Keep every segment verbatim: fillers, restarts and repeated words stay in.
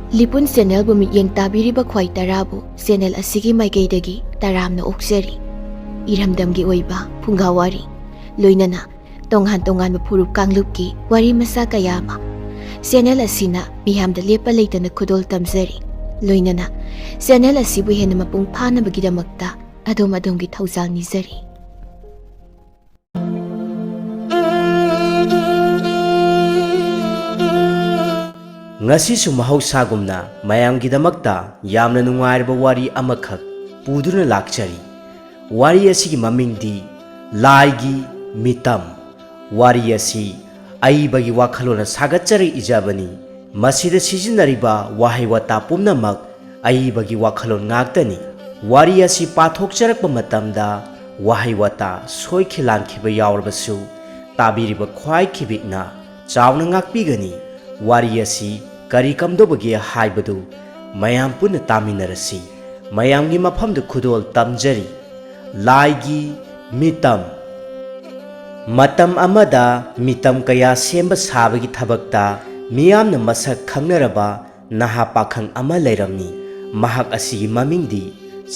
ꯂꯤꯄꯨꯟ ꯆꯦꯅꯦꯜꯕꯨ ꯃꯤꯠꯌꯦꯡ ꯇꯥꯕꯤꯔꯤꯕ ꯈ꯭ꯋꯥꯏ ꯇꯔꯥꯕꯨ ꯆꯦꯅꯦꯜ ꯑꯁꯤꯒꯤ ꯃꯥꯏꯀꯩꯗꯒꯤ ꯇꯔꯥꯝꯅ ꯑꯣꯛꯆꯔꯤ꯫ ꯏꯔꯝꯗꯝꯒꯤ ꯑꯣꯏꯕ ꯐꯨꯡꯒꯥ ꯋꯥꯔꯤ, ꯂꯣꯏꯅꯅ ꯇꯣꯉꯥꯟ ꯇꯣꯉꯥꯟꯕ ꯐꯨꯔꯨꯞ ꯀꯥꯡꯂꯨꯞꯀꯤ ꯋꯥꯔꯤ ꯃꯆꯥ ꯀꯌꯥ ꯑꯃ ꯆꯦꯅꯦꯜ ꯑꯁꯤꯅ ꯃꯤꯌꯥꯝꯗ ꯂꯦꯞꯄ ꯂꯩꯇꯅ ꯈꯨꯗꯣꯜ ꯇꯝꯖꯔꯤ꯫ ꯂꯣꯏꯅꯅ ꯆꯦꯅꯦꯜ ꯑꯁꯤꯕꯨ ꯍꯦꯟꯅ ꯃꯄꯨꯡ ꯐꯥꯅꯕꯒꯤꯗꯃꯛꯇ ꯑꯗꯣꯝ ꯑꯗꯣꯝꯒꯤ ꯊꯧꯖꯥꯜ ꯅꯤꯖꯔꯤ꯫ ꯉꯁꯤꯁꯨ ꯃꯍꯧꯁꯥꯒꯨꯝꯅ ꯃꯌꯥꯝꯒꯤꯗꯃꯛꯇ ꯌꯥꯝꯅ ꯅꯨꯡꯉꯥꯏꯔꯕ ꯋꯥꯔꯤ ꯑꯃꯈꯛ ꯄꯨꯗꯨꯅ ꯂꯥꯛꯆꯔꯤ꯫ ꯋꯥꯔꯤ ꯑꯁꯤꯒꯤ ꯃꯃꯤꯡꯗꯤ ꯂꯥꯏꯒꯤ ꯃꯤꯇꯝ꯫ ꯋꯥꯔꯤ ꯑꯁꯤ ꯑꯏꯕꯒꯤ ꯋꯥꯈꯜꯂꯣꯟꯅ ꯁꯥꯒꯠꯆꯔꯛꯏꯖꯕꯅꯤ꯫ ꯃꯁꯤꯗ ꯁꯤꯖꯤꯟꯅꯔꯤꯕ ꯋꯥꯍꯩ ꯋꯥꯇꯥ ꯄꯨꯝꯅꯃꯛ ꯑꯏꯕꯒꯤ ꯋꯥꯈꯜꯂꯣꯟ ꯉꯥꯛꯇꯅꯤ꯫ ꯋꯥꯔꯤ ꯑꯁꯤ ꯄꯥꯊꯣꯛꯆꯔꯛꯄ ꯃꯇꯝꯗ ꯋꯥꯍꯩ ꯋꯥꯇꯥ ꯁꯣꯏꯈꯤ ꯂꯥꯟꯈꯤꯕ ꯌꯥꯎꯔꯕꯁꯨ ꯇꯥꯕꯤꯔꯤꯕ ꯈ꯭ꯋꯥꯏ ꯈꯤꯕꯤꯛꯅ ꯆꯥꯎꯅ ꯉꯥꯛꯄꯤꯒꯅꯤ꯫ ꯋꯥꯔꯤ ꯑꯁꯤ ꯀꯔꯤ ꯀꯝꯗꯧꯕꯒꯦ ꯍꯥꯏꯕꯗꯨ ꯃꯌꯥꯝ ꯄꯨꯟꯅ ꯇꯥꯃꯤꯟꯅꯔꯁꯤ꯫ ꯃꯌꯥꯝꯒꯤ ꯃꯐꯝꯗ ꯈꯨꯗꯣꯜ ꯇꯝꯖꯔꯤ꯫ ꯂꯥꯏꯒꯤ ꯃꯤꯇꯝ꯫ ꯃꯇꯝ ꯑꯃꯗ ꯃꯤꯇꯝ ꯀꯌꯥ ꯁꯦꯝꯕ ꯁꯥꯕꯒꯤ ꯊꯕꯛꯇ ꯃꯤꯌꯥꯝꯅ ꯃꯁꯛ ꯈꯪꯅꯔꯕ ꯅꯍꯥ ꯄꯥꯈꯪ ꯑꯃ ꯂꯩꯔꯝꯃꯤ꯫ ꯃꯍꯥꯛ ꯑꯁꯤꯒꯤ ꯃꯃꯤꯡꯗꯤ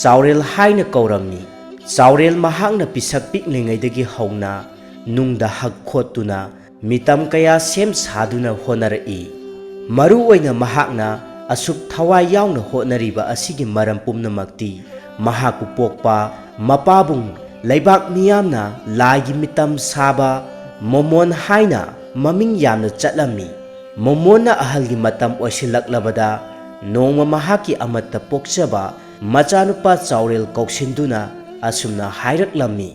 ꯆꯥꯎꯔꯦꯜ ꯍꯥꯏꯅ ꯀꯧꯔꯝꯃꯤ꯫ ꯆꯥꯎꯔꯦꯜ ꯃꯍꯥꯛꯅ ꯄꯤꯁꯛ ꯄꯤꯛꯂꯤꯉꯩꯗꯒꯤ ꯍꯧꯅ ꯅꯨꯡꯗ ꯍꯛ ꯈꯣꯠꯇꯨꯅ ꯃꯤꯇꯝ ꯀꯌꯥ ꯁꯦꯝ ꯁꯥꯗꯨꯅ ꯍꯣꯠꯅꯔꯛꯏ꯫ ꯃꯔꯨ ꯑꯣꯏꯅ ꯃꯍꯥꯛꯅ ꯑꯁꯨꯛ ꯊꯋꯥꯏ ꯌꯥꯎꯅ ꯍꯣꯠꯅꯔꯤꯕ ꯑꯁꯤꯒꯤ ꯃꯔꯝ ꯄꯨꯝꯅꯃꯛꯇꯤ ꯃꯍꯥꯛꯄꯨ ꯄꯣꯛꯄ ꯃꯄꯥꯕꯨꯡ ꯂꯩꯕꯥꯛ ꯃꯤꯌꯥꯝꯅ ꯂꯥꯏꯒꯤ ꯃꯤꯇꯝ ꯁꯥꯕ ꯃꯣꯃꯣꯟ ꯍꯥꯏꯅ ꯃꯃꯤꯡ ꯌꯥꯝꯅ ꯆꯠꯂꯝꯃꯤ꯫ ꯃꯣꯃꯣꯟꯅ ꯑꯍꯜꯒꯤ ꯃꯇꯝ ꯑꯣꯏꯁꯤꯜꯂꯛꯂꯕꯗ ꯅꯣꯡꯃ ꯃꯍꯥꯛꯀꯤ ꯑꯃꯠꯇ ꯄꯣꯛꯆꯕ ꯃꯆꯥꯅꯨꯄꯥ ꯆꯥꯎꯔꯦꯜ ꯀꯧꯁꯤꯟꯗꯨꯅ ꯑꯁꯨꯝꯅ ꯍꯥꯏꯔꯛꯂꯝꯃꯤ,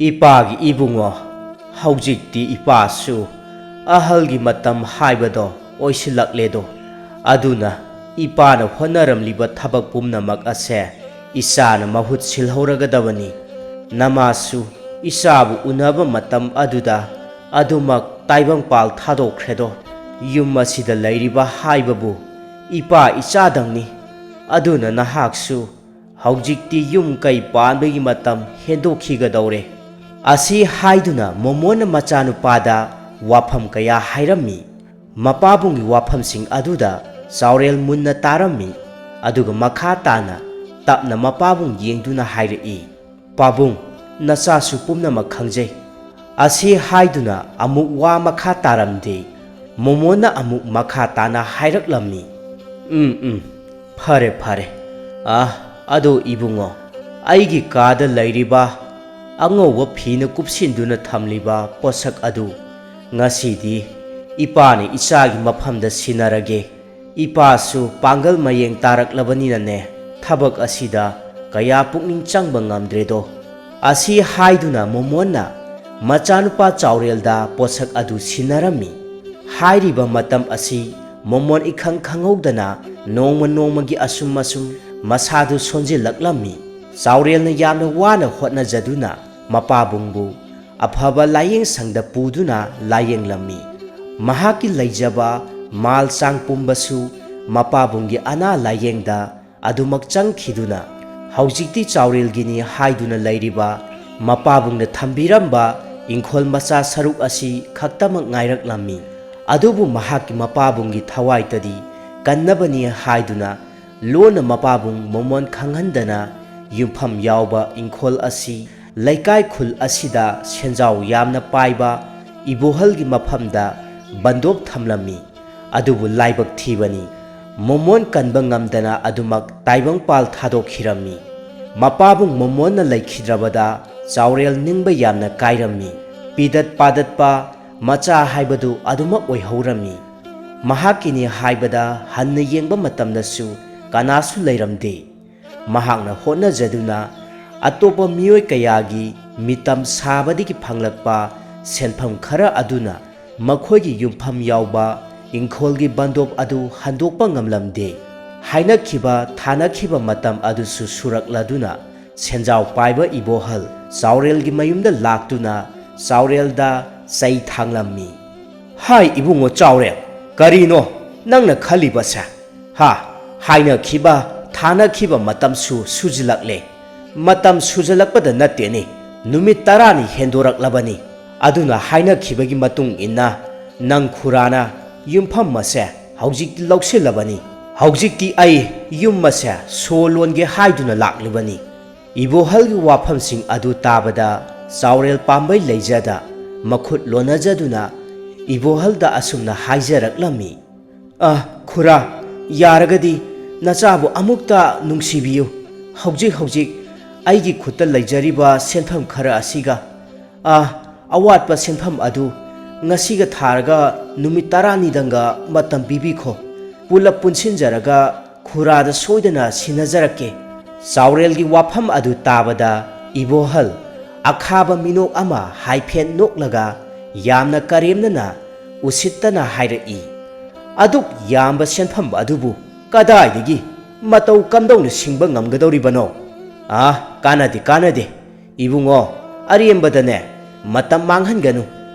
"ꯏꯄꯥꯒꯤ ꯏꯕꯨꯡꯉꯣ, ꯍꯧꯖꯤꯛꯇꯤ ꯏꯄꯥꯁꯨ ꯑꯍꯜꯒꯤ ꯃꯇꯝ ꯍꯥꯏꯕꯗꯣ ꯑꯣꯏꯁꯤꯜꯂꯛꯂꯦꯗꯣ꯫ ꯑꯗꯨꯅ ꯏꯄꯥꯅ ꯍꯣꯠꯅꯔꯝꯂꯤꯕ ꯊꯕꯛ ꯄꯨꯝꯅꯃꯛ ꯑꯁꯦ ꯏꯆꯥꯅ ꯃꯍꯨꯠ ꯁꯤꯜꯍꯧꯔꯒꯗꯕꯅꯤ꯫ ꯅꯃꯥꯁꯨ ꯏꯆꯥꯕꯨ ꯎꯅꯕ ꯃꯇꯝ ꯑꯗꯨꯗ ꯑꯗꯨꯃꯛ ꯇꯥꯏꯕꯪꯄꯥꯜ ꯊꯥꯗꯣꯛꯈ꯭ꯔꯦꯗꯣ꯫ ꯌꯨꯝ ꯑꯁꯤꯗ ꯂꯩꯔꯤꯕ ꯍꯥꯏꯕꯕꯨ ꯏꯄꯥ ꯏꯆꯥꯗꯪꯅꯤ꯫ ꯑꯗꯨꯅ ꯅꯍꯥꯛꯁꯨ ꯍꯧꯖꯤꯛꯇꯤ ꯌꯨꯝ ꯀꯩ ꯄꯥꯟꯕꯒꯤ ꯃꯇꯝ ꯍꯦꯟꯗꯣꯛꯈꯤꯒꯗꯧꯔꯦ"꯫ ꯑꯁꯤ ꯍꯥꯏꯗꯨꯅ ꯃꯣꯃꯣꯟꯅ ꯃꯆꯥꯅꯨꯄꯥꯗ ꯋꯥꯐꯝ ꯀꯌꯥ ꯍꯥꯏꯔꯝꯃꯤ꯫ ꯃꯄꯥꯕꯨꯡꯒꯤ ꯋꯥꯐꯝꯁꯤꯡ ꯑꯗꯨꯗ ꯆꯥꯎꯔꯦꯜ ꯃꯨꯟꯅ ꯇꯥꯔꯝꯃꯤ꯫ ꯑꯗꯨꯒ ꯃꯈꯥ ꯇꯥꯅ ꯇꯞꯅ ꯃꯄꯥꯕꯨꯡ ꯌꯦꯡꯗꯨꯅ ꯍꯥꯏꯔꯛꯏ, "ꯄꯥꯕꯨꯡ, ꯅꯆꯥꯁꯨ ꯄꯨꯝꯅꯃꯛ ꯈꯪꯖꯩ꯫" ꯑꯁꯤ ꯍꯥꯏꯗꯨꯅ ꯑꯃꯨꯛ ꯋꯥ ꯃꯈꯥ ꯇꯥꯔꯝꯗꯦ꯫ ꯃꯣꯃꯣꯟꯅ ꯑꯃꯨꯛ ꯃꯈꯥ ꯇꯥꯅ ꯍꯥꯏꯔꯛꯂꯝꯃꯤ, "ꯎꯝ, ꯎꯝ, ꯐꯔꯦ, ꯐꯔꯦ꯫ ꯑꯥ, ꯑꯗꯣ ꯏꯕꯨꯡꯉꯣ, ꯑꯩꯒꯤ ꯀꯥꯗ ꯂꯩꯔꯤꯕ ꯑꯉꯧꯕ ꯐꯤꯅ ꯀꯨꯞꯁꯤꯟꯗꯨꯅ ꯊꯝꯂꯤꯕ ꯄꯣꯠꯁꯛ ꯑꯗꯨ ꯉꯁꯤꯗꯤ ꯏꯄꯥꯅ ꯏꯆꯥꯒꯤ ꯃꯐꯝꯗ ꯁꯤꯟꯅꯔꯒꯦ꯫ ꯏꯄꯥꯁꯨ ꯄꯥꯡꯒꯜ ꯃꯌꯦꯡ ꯇꯥꯔꯛꯂꯕꯅꯤꯅꯅꯦ, ꯊꯕꯛ ꯑꯁꯤꯗ ꯀꯌꯥ ꯄꯨꯛꯅꯤꯡ ꯆꯪꯕ ꯉꯝꯗ꯭ꯔꯦꯗꯣ꯫" ꯑꯁꯤ ꯍꯥꯏꯗꯨꯅ ꯃꯣꯃꯣꯟꯅ ꯃꯆꯥꯅꯨꯄꯥ ꯆꯥꯎꯔꯦꯜꯗ ꯄꯣꯠꯁꯛ ꯑꯗꯨ ꯁꯤꯟꯅꯔꯝꯃꯤ꯫ ꯍꯥꯏꯔꯤꯕ ꯃꯇꯝ ꯑꯁꯤ ꯃꯣꯃꯣꯟ ꯏꯈꯪ ꯈꯪꯍꯧꯗꯅ ꯅꯣꯡꯃ ꯅꯣꯡꯃꯒꯤ ꯑꯁꯨꯝ ꯑꯁꯨꯝ ꯃꯁꯥꯗꯨ ꯁꯣꯟꯖꯤꯜꯂꯛꯂꯝꯃꯤ꯫ ꯆꯥꯎꯔꯦꯜꯅ ꯌꯥꯝꯅ ꯋꯥꯅ ꯍꯣꯠꯅꯖꯗꯨꯅ ꯃꯄꯥꯕꯨꯡꯕꯨ ꯑꯐꯕ ꯂꯥꯌꯦꯡ ꯁꯪꯗ ꯄꯨꯗꯨꯅ ꯂꯥꯌꯦꯡꯂꯝꯃꯤ꯫ ꯃꯍꯥꯛꯀꯤ ꯂꯩꯖꯕ ꯃꯥꯜ ꯆꯥꯡ ꯄꯨꯝꯕꯁꯨ ꯃꯄꯥꯕꯨꯡꯒꯤ ꯑꯅꯥ ꯂꯥꯌꯦꯡꯗ ꯑꯗꯨꯃꯛ ꯆꯪꯈꯤꯗꯨꯅ ꯍꯧꯖꯤꯛꯇꯤ ꯆꯥꯎꯔꯦꯜꯒꯤꯅꯤ ꯍꯥꯏꯗꯨꯅ ꯂꯩꯔꯤꯕ ꯃꯄꯥꯕꯨꯡꯅ ꯊꯝꯕꯤꯔꯝꯕ ꯏꯪꯈꯣꯜ ꯃꯆꯥ ꯁꯔꯨꯛ ꯑꯁꯤ ꯈꯛꯇꯃꯛ ꯉꯥꯏꯔꯛꯂꯝꯃꯤ꯫ ꯑꯗꯨꯕꯨ ꯃꯍꯥꯛꯀꯤ ꯃꯄꯥꯕꯨꯡꯒꯤ ꯊꯋꯥꯏꯇꯗꯤ ꯀꯟꯅꯕꯅꯤ ꯍꯥꯏꯗꯨꯅ ꯂꯣꯟꯅ ꯃꯄꯥꯕꯨꯡ ꯃꯣꯃꯣꯟ ꯈꯪꯍꯟꯗꯅ ꯌꯨꯝꯐꯝ ꯌꯥꯎꯕ ꯏꯪꯈꯣꯜ ꯑꯁꯤ ꯂꯩꯀꯥꯏ ꯈꯨꯜ ꯑꯁꯤꯗ ꯁꯦꯟꯖꯥꯎ ꯌꯥꯝꯅ ꯄꯥꯏꯕ ꯏꯕꯣꯍꯜꯒꯤ ꯃꯐꯝꯗ ꯕꯟꯗꯣꯞ ꯊꯝꯂꯝꯃꯤ꯫ ꯑꯗꯨꯕꯨ ꯂꯥꯏꯕꯛ ꯊꯤꯕꯅꯤ, ꯃꯣꯃꯣꯟ ꯀꯟꯕ ꯉꯝꯗꯅ ꯑꯗꯨꯃꯛ ꯇꯥꯏꯕꯪꯄꯥꯜ ꯊꯥꯗꯣꯛꯈꯤꯔꯝꯃꯤ꯫ ꯃꯄꯥꯕꯨꯡ ꯃꯣꯃꯣꯟꯅ ꯂꯩꯈꯤꯗ꯭ꯔꯕꯗ ꯆꯥꯎꯔꯦꯜ ꯅꯤꯡꯕ ꯌꯥꯝꯅ ꯀꯥꯏꯔꯝꯃꯤ꯫ ꯄꯤꯗꯠ ꯄꯥꯗꯠꯄ ꯃꯆꯥ ꯍꯥꯏꯕꯗꯨ ꯑꯗꯨꯃꯛ ꯑꯣꯏꯍꯧꯔꯝꯃꯤ꯫ ꯃꯍꯥꯛꯀꯤꯅꯤ ꯍꯥꯏꯕꯗ ꯍꯟꯅ ꯌꯦꯡꯕ ꯃꯇꯝꯗꯁꯨ ꯀꯅꯥꯁꯨ ꯂꯩꯔꯝꯗꯦ꯫ ꯃꯍꯥꯛꯅ ꯍꯣꯠꯅꯖꯗꯨꯅ ꯑꯇꯣꯞꯄ ꯃꯤꯑꯣꯏ ꯀꯌꯥꯒꯤ ꯃꯤꯇꯝ ꯁꯥꯕꯗꯒꯤ ꯐꯪꯂꯛꯄ ꯁꯦꯟꯐꯝ ꯈꯔ ꯑꯗꯨꯅ ꯃꯈꯣꯏꯒꯤ ꯌꯨꯝꯐꯝ ꯌꯥꯎꯕ ꯏꯪꯈꯣꯜꯒꯤ ꯕꯟꯗꯣꯞ ꯑꯗꯨ ꯍꯟꯗꯣꯛꯄ ꯉꯝꯂꯝꯗꯦ꯫ ꯍꯥꯏꯅꯈꯤꯕ ꯊꯥꯅꯈꯤꯕ ꯃꯇꯝ ꯑꯗꯨꯁꯨ ꯁꯨꯔꯛꯂꯗꯨꯅ ꯁꯦꯟꯖꯥꯎ ꯄꯥꯏꯕ ꯏꯕꯣꯍꯜ ꯆꯥꯎꯔꯦꯜꯒꯤ ꯃꯌꯨꯝꯗ ꯂꯥꯛꯇꯨꯅ ꯆꯥꯎꯔꯦꯜꯗ ꯆꯩ ꯊꯥꯡꯂꯝꯃꯤ꯫ "ꯍꯥꯏ ꯏꯕꯨꯡꯉꯣ ꯆꯥꯎꯔꯦꯜ, ꯀꯔꯤꯅꯣ ꯅꯪꯅ ꯈꯜꯂꯤꯕꯁꯦ? ꯍꯥ, ꯍꯥꯏꯅꯈꯤꯕ ꯊꯥꯅꯈꯤꯕ ꯃꯇꯝꯁꯨ ꯁꯨꯖꯤꯜꯂꯛꯂꯦ꯫ ꯃꯇꯝ ꯁꯨꯖꯤꯜꯂꯛꯄꯗ ꯅꯠꯇꯦꯅꯦ, ꯅꯨꯃꯤꯠ ꯇꯔꯥꯅꯤ ꯍꯦꯟꯗꯣꯔꯛꯂꯕꯅꯤ꯫ ꯑꯗꯨꯅ ꯍꯥꯏꯅꯈꯤꯕꯒꯤ ꯃꯇꯨꯡ ꯏꯟꯅ ꯅꯪ ꯈꯨꯔꯥꯅ ꯌꯨꯝꯐꯝ ꯑꯁꯦ ꯍꯧꯖꯤꯛꯇꯤ ꯂꯧꯁꯤꯜꯂꯕꯅꯤ꯫ ꯍꯧꯖꯤꯛꯇꯤ ꯑꯩ ꯌꯨꯝ ꯑꯁꯦ ꯁꯣ ꯂꯣꯟꯒꯦ ꯍꯥꯏꯗꯨꯅ ꯂꯥꯛꯂꯤꯕꯅꯤ꯫ ꯏꯕꯣꯍꯜꯒꯤ ꯋꯥꯐꯝꯁꯤꯡ ꯑꯗꯨ ꯇꯥꯕꯗ ꯆꯥꯎꯔꯦꯜ ꯄꯥꯝꯕꯩ ꯂꯩꯖꯗ ꯃꯈꯨꯠ ꯂꯣꯟꯅꯖꯗꯨꯅ ꯏꯕꯣꯍꯜꯗ ꯑꯁꯨꯝꯅ ꯍꯥꯏꯖꯔꯛꯂꯝꯃꯤ, "ꯑ, ꯈꯨꯔꯥ, ꯌꯥꯔꯒꯗꯤ ꯅꯆꯥꯕꯨ ꯑꯃꯨꯛꯇ ꯅꯨꯡꯁꯤꯕꯤꯌꯨ꯫ ꯍꯧꯖꯤꯛ ꯍꯧꯖꯤꯛ ꯑꯩꯒꯤ ꯈꯨꯠꯇ ꯂꯩꯖꯔꯤꯕ ꯁꯦꯟꯐꯝ ꯈꯔ ꯑꯁꯤꯒ, ꯑ, ꯑꯋꯥꯠꯄ ꯁꯦꯟꯐꯝ ꯑꯗꯨ ꯉꯁꯤꯒ ꯊꯥꯔꯒ ꯅꯨꯃꯤꯠ ꯇꯔꯥꯅꯤꯗꯪꯒ ꯃꯇꯝ ꯄꯤꯕꯤꯈꯣ꯫ ꯄꯨꯂꯞ ꯄꯨꯟꯁꯤꯟꯖꯔꯒ ꯈꯨꯔꯥꯗ ꯁꯣꯏꯗꯅ ꯁꯤꯟꯅꯖꯔꯛꯀꯦ꯫" ꯆꯥꯎꯔꯦꯜꯒꯤ ꯋꯥꯐꯝ ꯑꯗꯨ ꯇꯥꯕꯗ ꯏꯕꯣꯍꯜ ꯑꯈꯥꯕ ꯃꯤꯅꯣꯛ ꯑꯃ ꯍꯥꯏꯐꯦꯠ ꯅꯣꯛꯂꯒ ꯌꯥꯝꯅ ꯀꯔꯦꯝꯅꯅ ꯎꯁꯤꯠꯇꯅ ꯍꯥꯏꯔꯛꯏ, "ꯑꯗꯨꯛ ꯌꯥꯝꯕ ꯁꯦꯟꯐꯝ ꯑꯗꯨꯕꯨ ꯀꯗꯥꯏꯗꯒꯤ ꯃꯇꯧ ꯀꯝꯗꯧꯅ ꯁꯤꯡꯕ ꯉꯝꯒꯗꯧꯔꯤꯕꯅꯣ? ꯑꯥ, ꯀꯥꯟꯅꯗꯦ, ꯀꯥꯟꯅꯗꯦ꯫ ꯏꯕꯨꯡꯉꯣ, ꯑꯔꯦꯝꯕꯗꯅꯦ ꯃꯇꯝ ꯃꯥꯡꯍꯟꯒꯅꯨ꯫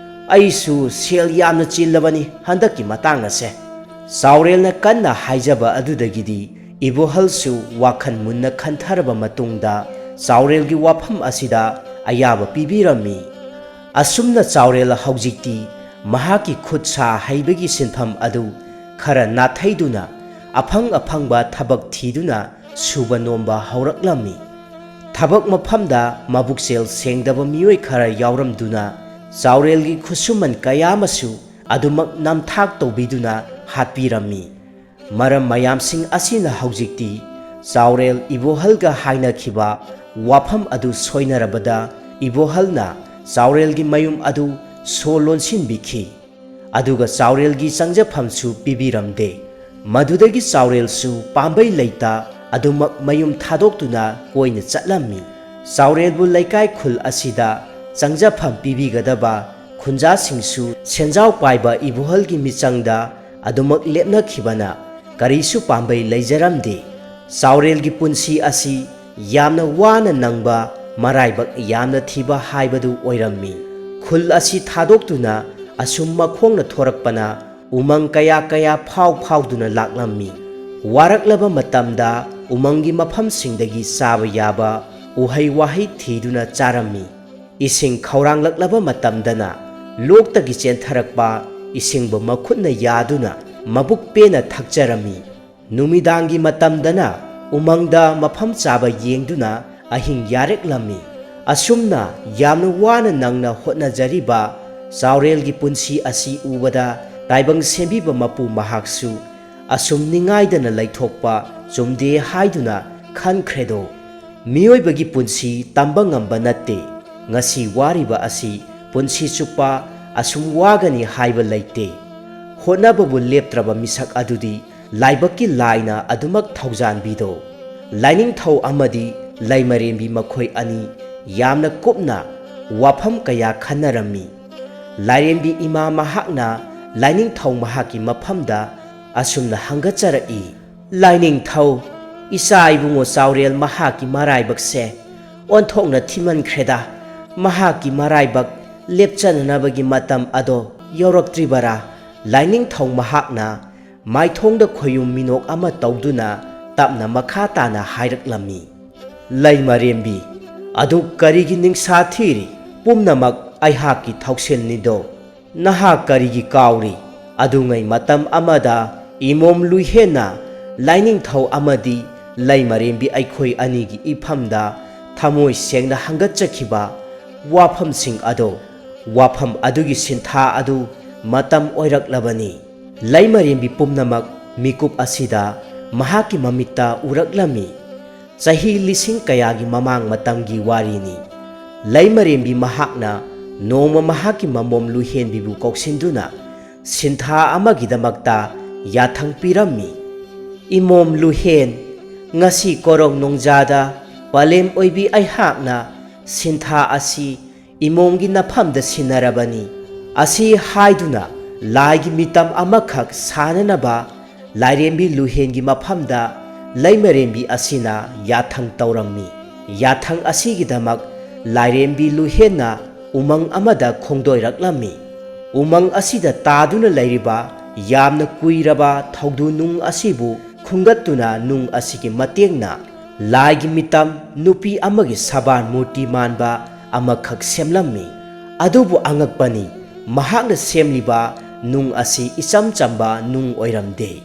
ꯑꯩꯁꯨ ꯁꯦꯜ ꯌꯥꯝꯅ ꯆꯤꯜꯂꯕꯅꯤ ꯍꯟꯗꯛꯀꯤ ꯃꯇꯥꯡ ꯑꯁꯦ꯫" ꯆꯥꯎꯔꯦꯜꯅ ꯀꯟꯅ ꯍꯥꯏꯖꯕ ꯑꯗꯨꯗꯒꯤꯗꯤ ꯏꯕꯣꯍꯜꯁꯨ ꯋꯥꯈꯜ ꯃꯨꯟꯅ ꯈꯟꯊꯔꯕ ꯃꯇꯨꯡꯗ ꯆꯥꯎꯔꯦꯜꯒꯤ ꯋꯥꯐꯝ ꯑꯁꯤꯗ ꯑꯌꯥꯕ ꯄꯤꯕꯤꯔꯝꯃꯤ꯫ ꯑꯁꯨꯝꯅ ꯆꯥꯎꯔꯦꯜ ꯍꯧꯖꯤꯛꯇꯤ ꯃꯍꯥꯛꯀꯤ ꯈꯨꯠ ꯁꯥ ꯍꯩꯕꯒꯤ ꯁꯤꯟꯐꯝ ꯑꯗꯨ ꯈꯔ ꯅꯥꯊꯩꯗꯨꯅ ꯑꯐꯪ ꯑꯐꯪꯕ ꯊꯕꯛ ꯊꯤꯗꯨꯅ ꯁꯨꯕ ꯅꯣꯝꯕ ꯍꯧꯔꯛꯂꯝꯃꯤ꯫ ꯊꯕꯛ ꯃꯐꯝꯗ ꯃꯕꯨꯛꯆꯦꯜ ꯁꯦꯡꯗꯕ ꯃꯤꯑꯣꯏ ꯈꯔ ꯌꯥꯎꯔꯝꯗꯨꯅ ꯆꯥꯎꯔꯦꯜꯒꯤ ꯈꯨꯠꯁꯨꯃꯟ ꯀꯌꯥ ꯑꯃꯁꯨ ꯑꯗꯨꯃꯛ ꯅꯝꯊꯥꯛ ꯇꯧꯕꯤꯗꯨꯅ ꯍꯥꯠꯄꯤꯔꯝꯃꯤ꯫ ꯃꯔꯝ ꯃꯌꯥꯝꯁꯤꯡ ꯑꯁꯤꯅ ꯍꯧꯖꯤꯛꯇꯤ ꯆꯥꯎꯔꯦꯜ ꯏꯕꯣꯍꯜꯒ ꯍꯥꯏꯅꯈꯤꯕ ꯋꯥꯐꯝ ꯑꯗꯨ ꯁꯣꯏꯅꯔꯕꯗ ꯏꯕꯣꯍꯜꯅ ꯆꯥꯎꯔꯦꯜꯒꯤ ꯃꯌꯨꯝ ꯑꯗꯨ ꯁꯣ ꯂꯣꯟꯁꯤꯟꯕꯤꯈꯤ꯫ ꯑꯗꯨꯒ ꯆꯥꯎꯔꯦꯜꯒꯤ ꯆꯪꯖꯐꯝꯁꯨ ꯄꯤꯕꯤꯔꯝꯗꯦ꯫ ꯃꯗꯨꯗꯒꯤ ꯆꯥꯎꯔꯦꯜꯁꯨ ꯄꯥꯝꯕꯩ ꯂꯩꯇ ꯑꯗꯨꯃꯛ ꯃꯌꯨꯝ ꯊꯥꯗꯣꯛꯇꯨꯅ ꯀꯣꯏꯅ ꯆꯠꯂꯝꯃꯤ꯫ ꯆꯥꯎꯔꯦꯜꯕꯨ ꯂꯩꯀꯥꯏ ꯈꯨꯜ ꯑꯁꯤꯗ ꯆꯪꯖꯐꯝ ꯄꯤꯕꯤꯒꯗꯕ ꯈꯨꯟꯖꯥꯁꯤꯡꯁꯨ ꯁꯦꯟꯖꯥꯎ ꯄꯥꯏꯕ ꯏꯕꯣꯍꯜꯒꯤ ꯃꯤꯆꯪꯗ ꯑꯗꯨꯃꯛ ꯂꯦꯞꯅꯈꯤꯕꯅ ꯀꯔꯤꯁꯨ ꯄꯥꯝꯕꯩ ꯂꯩꯖꯔꯝꯗꯦ꯫ ꯆꯥꯎꯔꯦꯜꯒꯤ ꯄꯨꯟꯁꯤ ꯑꯁꯤ ꯌꯥꯝꯅ ꯋꯥꯅ ꯅꯪꯕ, ꯃꯔꯥꯏꯕꯛ ꯌꯥꯝꯅ ꯊꯤꯕ ꯍꯥꯏꯕꯗꯨ ꯑꯣꯏꯔꯝꯃꯤ꯫ ꯈꯨꯜ ꯑꯁꯤ ꯊꯥꯗꯣꯛꯇꯨꯅ ꯑꯁꯨꯝ ꯃꯈꯣꯡꯅ ꯊꯣꯔꯛꯄꯅ ꯎꯃꯪ ꯀꯌꯥ ꯀꯌꯥ ꯐꯥꯎ ꯐꯥꯎꯗꯨꯅ ꯂꯥꯛꯂꯝꯃꯤ꯫ ꯋꯥꯔꯛꯂꯕ ꯃꯇꯝꯗ ꯎꯃꯪꯒꯤ ꯃꯐꯝꯁꯤꯡꯗꯒꯤ ꯆꯥꯕ ꯌꯥꯕ ꯎꯍꯩ ꯋꯥꯍꯩ ꯊꯤꯗꯨꯅ ꯆꯥꯔꯝꯃꯤ꯫ ꯏꯁꯤꯡ ꯈꯧꯔꯥꯡꯂꯛꯂꯕ ꯃꯇꯝꯗꯅ ꯂꯣꯛꯇꯒꯤ ꯆꯦꯟꯊꯔꯛꯄ ꯏꯁꯤꯡꯕꯨ ꯃꯈꯨꯠꯅ ꯌꯥꯗꯨꯅ ꯃꯕꯨꯛ ꯄꯦꯟꯅ ꯊꯛꯆꯔꯝꯃꯤ꯫ ꯅꯨꯃꯤꯗꯥꯡꯒꯤ ꯃꯇꯝꯗꯅ ꯎꯃꯪꯗ ꯃꯐꯝ ꯆꯥꯕ ꯌꯦꯡꯗꯨꯅ ꯑꯍꯤꯡ ꯌꯥꯔꯦꯛꯂꯝꯃꯤ꯫ ꯑꯁꯨꯝꯅ ꯌꯥꯝꯅ ꯋꯥꯅ ꯅꯪꯅ ꯍꯣꯠꯅꯖꯔꯤꯕ ꯆꯥꯎꯔꯦꯜꯒꯤ ꯄꯨꯟꯁꯤ ꯑꯁꯤ ꯎꯕꯗ ꯇꯥꯏꯕꯪ ꯁꯦꯝꯕꯤꯕ ꯃꯄꯨ ꯃꯍꯥꯛꯁꯨ ꯑꯁꯨꯝ ꯅꯤꯡꯉꯥꯏꯗꯅ ꯂꯩꯊꯣꯛꯄ ꯆꯨꯝꯗꯦ ꯍꯥꯏꯗꯨꯅ ꯈꯟꯈ꯭ꯔꯦꯗꯣ꯫ ꯃꯤꯑꯣꯏꯕꯒꯤ ꯄꯨꯟꯁꯤ ꯇꯝꯕ ꯉꯝꯕ ꯅꯠꯇꯦ꯫ ꯉꯁꯤ ꯋꯥꯔꯤꯕ ꯑꯁꯤ ꯄꯨꯟꯁꯤ ꯆꯨꯞꯄ ꯑꯁꯨꯝ ꯋꯥꯒꯅꯤ ꯍꯥꯏꯕ ꯂꯩꯇꯦ꯫ ꯍꯣꯠꯅꯕꯕꯨ ꯂꯦꯞꯇ꯭ꯔꯕ ꯃꯤꯁꯛ ꯑꯗꯨꯗꯤ ꯂꯥꯏꯕꯛꯀꯤ ꯂꯥꯏꯅ ꯑꯗꯨꯃꯛ ꯊꯧꯖꯥꯟꯕꯤꯗꯣ꯫ ꯂꯥꯏꯅꯤꯡꯊꯧ ꯑꯃꯗꯤ ꯂꯩꯃꯔꯦꯝꯕꯤ ꯃꯈꯣꯏ ꯑꯅꯤ ꯌꯥꯝꯅ ꯀꯨꯞꯅ ꯋꯥꯐꯝ ꯀꯌꯥ ꯈꯟꯅꯔꯝꯃꯤ꯫ ꯂꯥꯏꯔꯦꯝꯕꯤ ꯏꯃꯥ ꯃꯍꯥꯛꯅ ꯂꯥꯏꯅꯤꯡꯊꯧ ꯃꯍꯥꯛꯀꯤ ꯃꯐꯝꯗ ꯑꯁꯨꯝꯅ ꯍꯪꯒꯠꯆꯔꯛꯏ, "ꯂꯥꯏꯅꯤꯡꯊꯧ, ꯏꯆꯥ ꯏꯕꯨꯡꯉꯣ ꯆꯥꯎꯔꯦꯜ ꯃꯍꯥꯛꯀꯤ ꯃꯔꯥꯏꯕꯛꯁꯦ ꯑꯣꯟꯊꯣꯛꯅ ꯊꯤꯃꯟꯈ꯭ꯔꯦꯗ꯫ ꯃꯍꯥꯛꯀꯤ ꯃꯔꯥꯏꯕꯛ ꯂꯦꯞꯆꯅꯅꯕꯒꯤ ꯃꯇꯝ ꯑꯗꯣ ꯌꯧꯔꯛꯇ꯭ꯔꯤꯕꯔꯥ?" ꯂꯥꯏꯅꯤꯡꯊꯧ ꯃꯍꯥꯛꯅ ꯃꯥꯏꯊꯣꯡꯗ ꯈꯣꯌꯨꯝ ꯃꯤꯅꯣꯛ ꯑꯃ ꯇꯧꯗꯨꯅ ꯇꯞꯅ ꯃꯈꯥ ꯇꯥꯅ ꯍꯥꯏꯔꯛꯂꯝꯃꯤ, "ꯂꯩꯃꯔꯦꯝꯕꯤ, ꯑꯗꯨ ꯀꯔꯤꯒꯤ ꯅꯤꯡꯁꯥ ꯊꯤꯔꯤ? ꯄꯨꯝꯅꯃꯛ ꯑꯩꯍꯥꯛꯀꯤ ꯊꯧꯁꯤꯜꯅꯤꯗꯣ꯫ ꯅꯍꯥꯛ ꯀꯔꯤꯒꯤ ꯀꯥꯎꯔꯤ? ꯑꯗꯨꯉꯩ ꯃꯇꯝ ꯑꯃꯗ ꯏꯃꯣꯝ ꯂꯨꯏꯍꯦꯟꯅ ꯂꯥꯏꯅꯤꯡꯊꯧ ꯑꯃꯗꯤ ꯂꯩꯃꯔꯦꯝꯕꯤ ꯑꯩꯈꯣꯏ ꯑꯅꯤꯒꯤ ꯏꯐꯝꯗ ꯊꯃꯣꯏ ꯁꯦꯡꯅ ꯍꯪꯒꯠꯆꯈꯤꯕ ꯋꯥꯐꯝꯁꯤꯡ ꯑꯗꯣ, ꯋꯥꯐꯝ ꯑꯗꯨꯒꯤ ꯁꯤꯟꯊꯥ ꯑꯗꯨ ꯃꯇꯝ ꯑꯣꯏꯔꯛꯂꯕꯅꯤ꯫" ꯂꯩꯃꯔꯦꯝꯕꯤ ꯄꯨꯝꯅꯃꯛ ꯃꯤꯀꯨꯞ ꯑꯁꯤꯗ ꯃꯍꯥꯛꯀꯤ ꯃꯃꯤꯠꯇ ꯎꯔꯛꯂꯝꯃꯤ꯫ ꯆꯍꯤ ꯂꯤꯁꯤꯡ ꯀꯌꯥꯒꯤ ꯃꯃꯥꯡ ꯃꯇꯝꯒꯤ ꯋꯥꯔꯤꯅꯤ꯫ ꯂꯩꯃꯔꯦꯝꯕꯤ ꯃꯍꯥꯛꯅ ꯅꯣꯡꯃ ꯃꯍꯥꯛꯀꯤ ꯃꯃꯣꯝ ꯂꯨꯍꯦꯟꯕꯤꯕꯨ ꯀꯧꯁꯤꯟꯗꯨꯅ ꯁꯤꯟꯊꯥ ꯑꯃꯒꯤꯗꯃꯛꯇ ꯌꯥꯊꯪ ꯄꯤꯔꯝꯃꯤ꯫ "ꯏꯃꯣꯝ ꯂꯨꯍꯦꯟ, ꯉꯁꯤ ꯀꯣꯔꯧ ꯅꯣꯡꯖꯥꯗ ꯄꯂꯦꯝ ꯑꯣꯏꯕꯤ ꯑꯩꯍꯥꯛꯅ ꯁꯤꯟꯊꯥ ꯑꯁꯤ ꯏꯃꯣꯝꯒꯤ ꯅꯐꯝꯗ ꯁꯤꯟꯅꯔꯕꯅꯤ꯫" ꯑꯁꯤ ꯍꯥꯏꯗꯨꯅ ꯂꯥꯏꯒꯤ ꯃꯤꯇꯝ ꯑꯃꯈꯛ ꯁꯥꯅꯅꯕ ꯂꯥꯏꯔꯦꯝꯕꯤ ꯂꯨꯍꯦꯟꯒꯤ ꯃꯐꯝꯗ ꯂꯩꯃꯔꯦꯝꯕꯤ ꯑꯁꯤꯅ ꯌꯥꯊꯪ ꯇꯧꯔꯝꯃꯤ꯫ ꯌꯥꯊꯪ ꯑꯁꯤꯒꯤꯗꯃꯛ ꯂꯥꯏꯔꯦꯝꯕꯤ ꯂꯨꯍꯦꯟꯅ ꯎꯃꯪ ꯑꯃꯗ ꯈꯣꯡꯗꯣꯏꯔꯛꯂꯝꯃꯤ꯫ ꯎꯃꯪ ꯑꯁꯤꯗ ꯇꯥꯗꯨꯅ ꯂꯩꯔꯤꯕ ꯌꯥꯝꯅ ꯀꯨꯏꯔꯕ ꯊꯧꯗꯨ ꯅꯨꯡ ꯑꯁꯤꯕꯨ ꯈꯨꯟꯒꯠꯇꯨꯅ ꯅꯨꯡ ꯑꯁꯤꯒꯤ ꯃꯇꯦꯡꯅ ꯂꯥꯏꯒꯤ ꯃꯤꯇꯝ ꯅꯨꯄꯤ ꯑꯃꯒꯤ ꯁꯕꯥꯟ ꯃꯨꯔꯇꯤ ꯃꯥꯟꯕ ꯑꯃꯈꯛ ꯁꯦꯝꯂꯝꯃꯤ꯫ ꯑꯗꯨꯕꯨ ꯑꯉꯛꯄꯅꯤ, ꯃꯍꯥꯛꯅ ꯁꯦꯝꯂꯤꯕ ꯅꯨꯡ ꯑꯁꯤ ꯏꯆꯝ ꯆꯝꯕ ꯅꯨꯡ ꯑꯣꯏꯔꯝꯗꯦ꯫